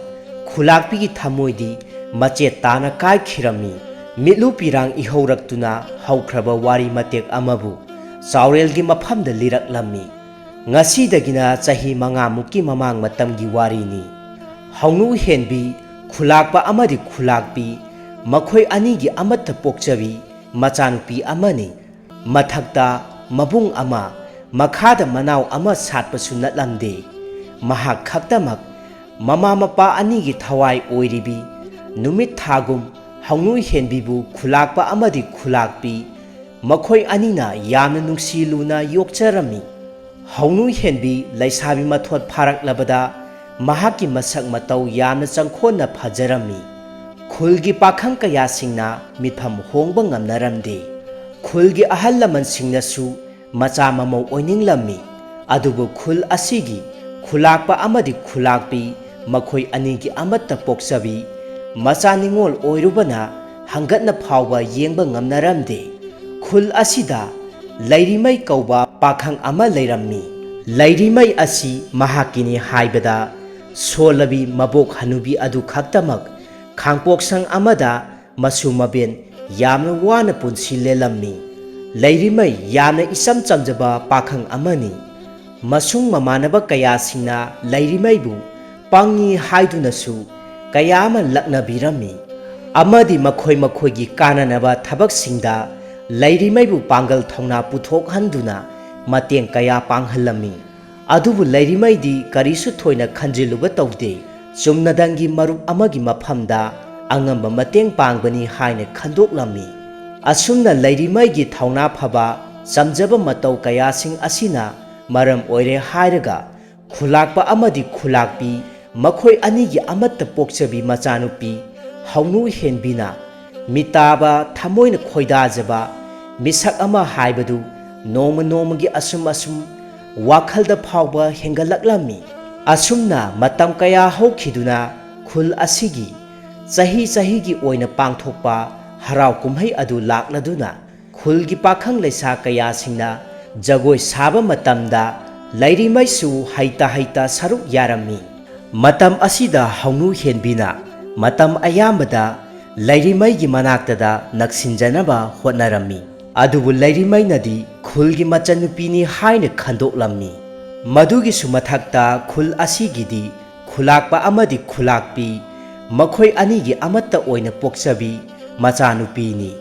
ꯈꯨꯂꯥꯛꯄꯤꯒꯤ ꯊꯃꯣꯏꯗꯤ ꯃꯆꯦꯠ ꯇꯥꯅ ꯀꯥꯏꯈꯤꯔꯝꯃꯤ꯫ ꯃꯤꯠꯂꯨ ꯄꯤꯔꯥꯡ ꯏꯍꯧꯔꯛꯇꯨꯅ ꯍꯧꯈ꯭ꯔꯕ ꯋꯥꯔꯤ ꯃꯇꯦꯛ ꯑꯃꯕꯨ ꯆꯥꯎꯔꯦꯜꯒꯤ ꯃꯐꯝꯗ ꯂꯤꯔꯛꯂꯝꯃꯤ꯫ ꯉꯁꯤꯗꯒꯤꯅ ꯆꯍꯤ ꯃꯉꯥꯃꯨꯛꯀꯤ ꯃꯃꯥꯡ ꯃꯇꯝꯒꯤ ꯋꯥꯔꯤꯅꯤ꯫ ꯍꯧꯅꯨ ꯍꯦꯟꯕꯤ ꯈꯨꯂꯥꯛꯄ ꯑꯃꯗꯤ ꯈꯨꯂꯥꯛꯄꯤ ꯃꯈꯣꯏ ꯑꯅꯤꯒꯤ ꯑꯃꯠꯇ ꯄꯣꯛꯆꯕꯤ ꯃꯆꯥꯅꯨꯄꯤ ꯑꯃꯅꯤ꯫ ꯃꯊꯛꯇ ꯃꯕꯨꯡ ꯑꯃ, ꯃꯈꯥꯗ ꯃꯅꯥꯎ ꯑꯃ ꯁꯥꯠꯄꯁꯨ ꯅꯠꯂꯝꯗꯦ꯫ ꯃꯍꯥꯛ ꯈꯛꯇꯃꯛ ꯃꯃꯥ ꯃꯄꯥ ꯑꯅꯤꯒꯤ ꯊꯋꯥꯏ ꯑꯣꯏꯔꯤꯕꯤ ꯅꯨꯃꯤꯠ ꯊꯥꯒꯨꯝ ꯍꯧꯅꯨ ꯍꯦꯟꯕꯤꯕꯨ ꯈꯨꯂꯥꯛꯄ ꯑꯃꯗꯤ ꯈꯨꯂꯥꯛꯄꯤ ꯃꯈꯣꯏ ꯑꯅꯤꯅ ꯌꯥꯝꯅ ꯅꯨꯡꯁꯤ ꯂꯨꯅ ꯌꯣꯛꯆꯔꯝꯃꯤ꯫ ꯍꯧꯅꯨ ꯍꯦꯟꯕꯤ ꯂꯩꯁꯥꯕꯤ ꯃꯊꯣꯠ ꯐꯥꯔꯛꯂꯕꯗ ꯃꯍꯥꯛꯀꯤ ꯃꯁꯛ ꯃꯇꯧ ꯌꯥꯝꯅ ꯆꯪꯈꯣꯟꯅ ꯐꯖꯔꯝꯃꯤ꯫ ꯈꯨꯜꯒꯤ ꯄꯥꯈꯪ ꯀꯌꯥꯁꯤꯡꯅ ꯃꯤꯠꯐꯝ ꯍꯣꯡꯕ ꯉꯝꯅꯔꯝꯗꯦ꯫ ꯈꯨꯜꯒꯤ ꯑꯍꯜ ꯂꯃꯟꯁꯤꯡꯅꯁꯨ ꯃꯆꯥ ꯃꯃꯧ ꯑꯣꯏꯅꯤꯡꯂꯝꯃꯤ꯫ ꯑꯗꯨꯕꯨ ꯈꯨꯜ ꯑꯁꯤꯒꯤ ꯈꯨꯂꯥꯛꯄ ꯑꯃꯗꯤ ꯈꯨꯂꯥꯛꯄꯤ ꯃꯈꯣꯏ ꯑꯅꯤꯒꯤ ꯑꯃꯠꯇ ꯄꯣꯛꯆꯕꯤ ꯃꯆꯥ ꯅꯤꯉꯣꯜ ꯑꯣꯏꯔꯨꯕꯅ ꯍꯪꯒꯠꯅ ꯐꯥꯎꯕ ꯌꯦꯡꯕ ꯉꯝꯅꯔꯝꯗꯦ꯫ ꯈꯨꯜ ꯑꯁꯤꯗ ꯂꯩꯔꯤꯃꯩ ꯀꯧꯕ ꯄꯥꯈꯪ ꯑꯃ ꯂꯩꯔꯝꯃꯤ꯫ ꯂꯩꯔꯤꯃꯩ ꯑꯁꯤ ꯃꯍꯥꯛꯀꯤꯅꯤ ꯍꯥꯏꯕꯗ ꯁꯣꯜꯂꯕꯤ ꯃꯕꯣꯛ ꯍꯅꯨꯕꯤ ꯑꯗꯨ ꯈꯛꯇꯃꯛ ꯈꯥꯡꯄꯣꯛꯁꯪ ꯑꯃꯗ ꯃꯁꯨ ꯃꯕꯦꯟ ꯌꯥꯝꯅ ꯋꯥꯅ ꯄꯨꯟꯁꯤ ꯂꯦꯜꯂꯝꯃꯤ꯫ ꯂꯩꯔꯤꯃꯩ ꯌꯥꯝꯅ ꯏꯆꯝ ꯆꯝꯖꯕ ꯄꯥꯈꯪ ꯑꯃꯅꯤ꯫ ꯃꯁꯨꯡ ꯃꯃꯥꯟꯅꯕ ꯀꯌꯥꯁꯤꯡꯅ ꯂꯩꯔꯤꯃꯩꯕꯨ ꯄꯪꯉꯤ ꯍꯥꯏꯗꯨꯅꯁꯨ ꯀꯌꯥ ꯑꯃ ꯂꯛꯅꯕꯤꯔꯝꯃꯤ꯫ ꯑꯃꯗꯤ ꯃꯈꯣꯏ ꯃꯈꯣꯏꯒꯤ ꯀꯥꯟꯅꯅꯕ ꯊꯕꯛꯁꯤꯡꯗ ꯂꯩꯔꯤꯃꯩꯕꯨ ꯄꯥꯡꯒꯜ ꯊꯧꯅꯥ ꯄꯨꯊꯣꯛꯍꯟꯗꯨꯅ ꯃꯇꯦꯡ ꯀꯌꯥ ꯄꯥꯡꯍꯜꯂꯝꯃꯤ꯫ ꯑꯗꯨꯕꯨ ꯂꯩꯔꯤꯃꯩꯗꯤ ꯀꯔꯤꯁꯨ ꯊꯣꯏꯅ ꯈꯟꯖꯤꯜꯂꯨꯕ ꯇꯧꯗꯦ꯫ ꯆꯨꯝꯅꯗꯪꯒꯤ ꯃꯔꯨꯞ ꯑꯃꯒꯤ ꯃꯐꯝꯗ ꯑꯉꯝꯕ ꯃꯇꯦꯡ ꯄꯥꯡꯕꯅꯤ ꯍꯥꯏꯅ ꯈꯟꯗꯣꯛꯂꯝꯃꯤ꯫ ꯑꯁꯨꯝꯅ ꯂꯩꯔꯤꯃꯩꯒꯤ ꯊꯧꯅꯥ ꯐꯕ, ꯆꯝꯖꯕ ꯃꯇꯧ ꯀꯌꯥꯁꯤꯡ ꯑꯁꯤꯅ ꯃꯔꯝ ꯑꯣꯏꯔꯦ ꯍꯥꯏꯔꯒ ꯈꯨꯂꯥꯛꯄ ꯑꯃꯗꯤ ꯈꯨꯂꯥꯛꯄꯤ ꯃꯈꯣꯏ ꯑꯅꯤꯒꯤ ꯑꯃꯠꯇ ꯄꯣꯛꯆꯕꯤ ꯃꯆꯥꯅꯨꯄꯤ ꯍꯧꯅꯨ ꯍꯦꯟꯕꯤꯅ ꯃꯤꯇꯥꯕ ꯊꯃꯣꯏꯅ ꯈꯣꯏꯗꯥꯖꯕ ꯃꯤꯁꯛ ꯑꯃ ꯍꯥꯏꯕꯗꯨ ꯅꯣꯡꯃ ꯅꯣꯡꯃꯒꯤ ꯑꯁꯨꯝ ꯑꯁꯨꯝ ꯋꯥꯈꯜꯗ ꯐꯥꯎꯕ ꯍꯦꯟꯒꯠꯂꯛꯂꯝꯃꯤ꯫ ꯑꯁꯨꯝꯅ ꯃꯇꯝ ꯀꯌꯥ ꯍꯧꯈꯤꯗꯨꯅ ꯈꯨꯜ ꯑꯁꯤꯒꯤ ꯆꯍꯤ ꯆꯍꯤꯒꯤ ꯑꯣꯏꯅ ꯄꯥꯡꯊꯣꯛꯄ ꯍꯔꯥꯎ ꯀꯨꯝꯍꯩ ꯑꯗꯨ ꯂꯥꯛꯂꯗꯨꯅ ꯈꯨꯜꯒꯤ ꯄꯥꯈꯪ ꯂꯩꯁꯥ ꯀꯌꯥꯁꯤꯡꯅ ꯖꯒꯣꯏ ꯁꯥꯕ ꯃꯇꯝꯗ ꯂꯩꯔꯤꯃꯩꯁꯨ ꯍꯩꯇ ꯍꯩꯇ ꯁꯔꯨꯛ ꯌꯥꯔꯝꯃꯤ꯫ ꯃꯇꯝ ꯑꯁꯤꯗ ꯍꯧꯅꯨ ꯍꯦꯟꯕꯤꯅ ꯃꯇꯝ ꯑꯌꯥꯝꯕꯗ ꯂꯩꯔꯤꯃꯩꯒꯤ ꯃꯅꯥꯛꯇꯗ ꯅꯛꯁꯤꯟꯖꯅꯕ ꯍꯣꯠꯅꯔꯝꯃꯤ꯫ ꯑꯗꯨꯕꯨ ꯂꯩꯔꯤꯃꯩꯅꯗꯤ ꯈꯨꯜꯒꯤ ꯃꯆꯟꯅꯨꯄꯤꯅꯤ ꯍꯥꯏꯅ ꯈꯟꯗꯣꯛꯂꯝꯃꯤ꯫ ꯃꯗꯨꯒꯤꯁꯨ ꯃꯊꯛꯇ ꯈꯨꯜ ꯑꯁꯤꯒꯤꯗꯤ ꯈꯨꯂꯥꯛꯄ ꯑꯃꯗꯤ ꯈꯨꯂꯥꯛꯄꯤ ꯃꯈꯣꯏ ꯑꯅꯤꯒꯤ ꯑꯃꯠꯇ ꯑꯣꯏꯅ ꯄꯣꯛꯆꯕꯤ ꯃꯆꯥꯅꯨꯄꯤꯅꯤ꯫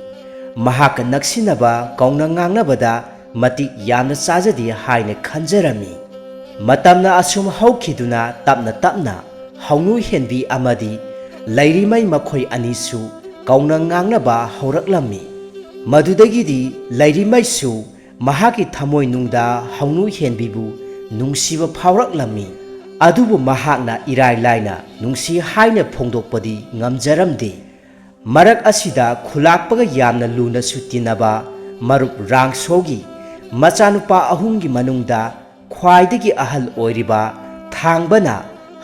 ꯃꯍꯥꯛꯀ ꯅꯛꯁꯤꯟꯅꯕ ꯀꯧꯅ ꯉꯥꯡꯅꯕꯗ ꯃꯇꯤꯛ ꯌꯥꯝꯅ ꯆꯥꯖꯗꯦ ꯍꯥꯏꯅ ꯈꯟꯖꯔꯝꯃꯤ꯫ ꯃꯇꯝꯅ ꯑꯁꯨꯝ ꯍꯧꯈꯤꯗꯨꯅ ꯇꯞꯅ ꯇꯞꯅ ꯍꯧꯅꯨ ꯍꯦꯟꯕꯤ ꯑꯃꯗꯤ ꯂꯩꯔꯤꯃꯩ ꯃꯈꯣꯏ ꯑꯅꯤꯁꯨ ꯀꯧꯅ ꯉꯥꯡꯅꯕ ꯍꯧꯔꯛꯂꯝꯃꯤ꯫ ꯃꯗꯨꯗꯒꯤꯗꯤ ꯂꯩꯔꯤꯃꯩꯁꯨ ꯃꯍꯥꯛꯀꯤ ꯊꯃꯣꯏꯅꯨꯡꯗ ꯍꯧꯅꯨ ꯍꯦꯟꯕꯤꯕꯨ ꯅꯨꯡꯁꯤꯕ ꯐꯥꯎꯔꯛꯂꯝꯃꯤ꯫ ꯑꯗꯨꯕꯨ ꯃꯍꯥꯛꯅ ꯏꯔꯥꯏ ꯂꯥꯏꯅ ꯅꯨꯡꯁꯤ ꯍꯥꯏꯅ ꯐꯣꯡꯗꯣꯛꯄꯗꯤ ꯉꯝꯖꯔꯝꯗꯦ꯫ ꯃꯔꯛ ꯑꯁꯤꯗ ꯈꯨꯂꯥꯛꯄꯒ ꯌꯥꯝꯅ ꯂꯨꯅꯁꯨ ꯇꯤꯟꯅꯕ ꯃꯔꯨꯞ ꯔꯥꯡꯁꯣꯒꯤ ꯃꯆꯥꯅꯨꯄꯥ ꯑꯍꯨꯝꯒꯤ ꯃꯅꯨꯡꯗ ꯈ꯭ꯋꯥꯏꯗꯒꯤ ꯑꯍꯜ ꯑꯣꯏꯔꯤꯕ ꯊꯥꯡꯕꯅ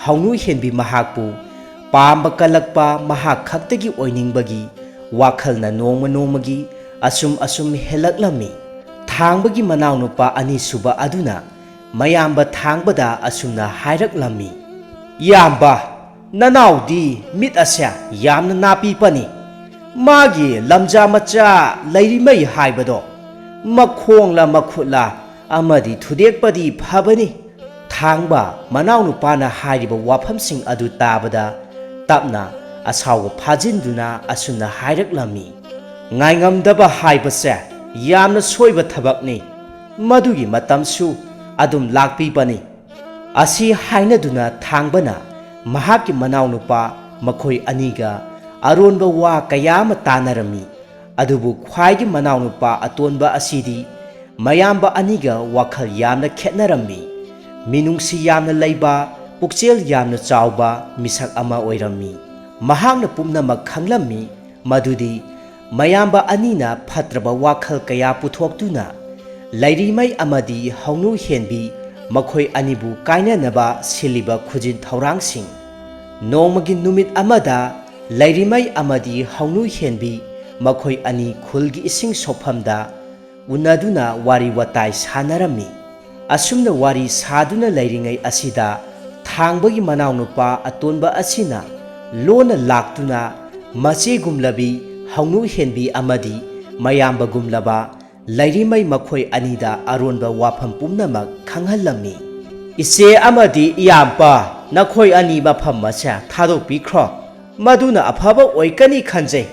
ꯍꯧꯅꯨ ꯍꯦꯟꯕꯤ ꯃꯍꯥꯛꯄꯨ ꯄꯥꯝꯕ ꯀꯜꯂꯛꯄ ꯃꯍꯥꯛ ꯈꯛꯇꯒꯤ ꯑꯣꯏꯅꯤꯡꯕꯒꯤ ꯋꯥꯈꯜꯅ ꯅꯣꯡꯃ ꯅꯣꯡꯃꯒꯤ ꯑꯁꯨꯝ ꯑꯁꯨꯝ ꯍꯦꯜꯂꯛꯂꯝꯃꯤ꯫ ꯊꯥꯡꯕꯒꯤ ꯃꯅꯥꯎꯅꯨꯄꯥ ꯑꯅꯤꯁꯨꯕ ꯑꯗꯨꯅ ꯃꯌꯥꯝꯕ ꯊꯥꯡꯕꯗ ꯑꯁꯨꯝꯅ ꯍꯥꯏꯔꯛꯂꯝꯃꯤ, "ꯏꯌꯥꯝꯕ, ꯅꯅꯥꯎꯗꯤ ꯃꯤꯠ ꯑꯁꯦ ꯌꯥꯝꯅ ꯅꯥꯄꯤꯄꯅꯤ꯫ ꯃꯥꯒꯤ ꯂꯝꯖꯥ ꯃꯆꯥ ꯂꯩꯔꯤꯃꯩ ꯍꯥꯏꯕꯗꯣ ꯃꯈꯣꯡꯂ ꯃꯈꯨꯠꯂ ꯑꯃꯗꯤ ꯊꯨꯗꯦꯛꯄꯗꯤ ꯐꯕꯅꯤ꯫" ꯊꯥꯡꯕ ꯃꯅꯥꯎꯅꯨꯄꯥꯅ ꯍꯥꯏꯔꯤꯕ ꯋꯥꯐꯝꯁꯤꯡ ꯑꯗꯨ ꯇꯥꯕꯗ ꯇꯞꯅ ꯑꯁꯥꯎꯕ ꯐꯥꯖꯤꯟꯗꯨꯅ ꯑꯁꯨꯝꯅ ꯍꯥꯏꯔꯛꯂꯝꯃꯤ, "ꯉꯥꯏꯉꯝꯗꯕ ꯍꯥꯏꯕꯁꯦ ꯌꯥꯝꯅ ꯁꯣꯏꯕ ꯊꯕꯛꯅꯤ꯫ ꯃꯗꯨꯒꯤ ꯃꯇꯝꯁꯨ ꯑꯗꯨꯝ ꯂꯥꯛꯄꯤꯕꯅꯤ꯫" ꯑꯁꯤ ꯍꯥꯏꯅꯗꯨꯅ ꯊꯥꯡꯕꯅ ꯃꯍꯥꯛꯀꯤ ꯃꯅꯥꯎꯅꯨꯄꯥ ꯃꯈꯣꯏ ꯑꯅꯤꯒ ꯑꯔꯣꯟꯕ ꯋꯥ ꯀꯌꯥ ꯑꯃ ꯇꯥꯅꯔꯝꯃꯤ꯫ ꯑꯗꯨꯕꯨ ꯈ꯭ꯋꯥꯏꯒꯤ ꯃꯅꯥꯎꯅꯨꯄꯥ ꯑꯇꯣꯟꯕ ꯑꯁꯤꯗꯤ ꯃꯌꯥꯝꯕ ꯑꯅꯤꯒ ꯋꯥꯈꯜ ꯌꯥꯝꯅ ꯈꯦꯠꯅꯔꯝꯃꯤ꯫ ꯃꯤꯅꯨꯡꯁꯤ ꯌꯥꯝꯅ ꯂꯩꯕ, ꯄꯨꯛꯆꯦꯜ ꯌꯥꯝꯅ ꯆꯥꯎꯕ ꯃꯤꯁꯛ ꯑꯃ ꯑꯣꯏꯔꯝꯃꯤ꯫ ꯃꯍꯥꯛꯅ ꯄꯨꯝꯅꯃꯛ ꯈꯪꯂꯝꯃꯤ꯫ ꯃꯗꯨꯗꯤ ꯃꯌꯥꯝꯕ ꯑꯅꯤꯅ ꯐꯠꯇ꯭ꯔꯕ ꯋꯥꯈꯜ ꯀꯌꯥ ꯄꯨꯊꯣꯛꯇꯨꯅ ꯂꯩꯔꯤꯃꯩ ꯑꯃꯗꯤ ꯍꯧꯅꯨ ꯍꯦꯟꯕꯤ ꯃꯈꯣꯏ ꯑꯅꯤꯕꯨ ꯀꯥꯏꯅꯅꯕ ꯁꯤꯜꯂꯤꯕ ꯈꯨꯖꯤꯟ ꯊꯧꯔꯥꯡꯁꯤꯡ꯫ ꯅꯣꯡꯃꯒꯤ ꯅꯨꯃꯤꯠ ꯑꯃꯗ ꯂꯩꯔꯤꯃꯩ ꯑꯃꯗꯤ ꯍꯧꯅꯨ ꯍꯦꯟꯕꯤ ꯃꯈꯣꯏ ꯑꯅꯤ ꯈꯨꯜꯒꯤ ꯏꯁꯤꯡ ꯁꯣꯛꯐꯝꯗ ꯎꯅꯗꯨꯅ ꯋꯥꯔꯤ ꯋꯥꯇꯥꯏ ꯁꯥꯟꯅꯔꯝꯃꯤ꯫ ꯑꯁꯨꯝꯅ ꯋꯥꯔꯤ ꯁꯥꯗꯨꯅ ꯂꯩꯔꯤꯉꯩ ꯑꯁꯤꯗ ꯊꯥꯡꯕꯒꯤ ꯃꯅꯥꯎꯅꯨꯄꯥ ꯑꯇꯣꯟꯕ ꯑꯁꯤꯅ ꯂꯣꯟꯅ ꯂꯥꯛꯇꯨꯅ ꯃꯆꯦꯒꯨꯝꯂꯕꯤ ꯍꯧꯅꯨ ꯍꯦꯟꯕꯤ ꯑꯃꯗꯤ ꯃꯌꯥꯝꯕꯒꯨꯝꯂꯕ ꯂꯩꯔꯤꯃꯩ ꯃꯈꯣꯏ ꯑꯅꯤꯗ ꯑꯔꯣꯟꯕ ꯋꯥꯐꯝ ꯄꯨꯝꯅꯃꯛ ꯈꯪꯍꯜꯂꯝꯃꯤ꯫ "ꯏꯆꯦ ꯑꯃꯗꯤ ꯏꯌꯥꯝꯕ, ꯅꯈꯣꯏ ꯑꯅꯤ ꯃꯐꯝ ꯑꯁꯦ ꯊꯥꯗꯣꯛꯄꯤꯈ꯭ꯔꯣ꯫ "ꯃꯗꯨꯅ ꯑꯐꯕ ꯑꯣꯏꯒꯅꯤ ꯈꯟꯖꯩ꯫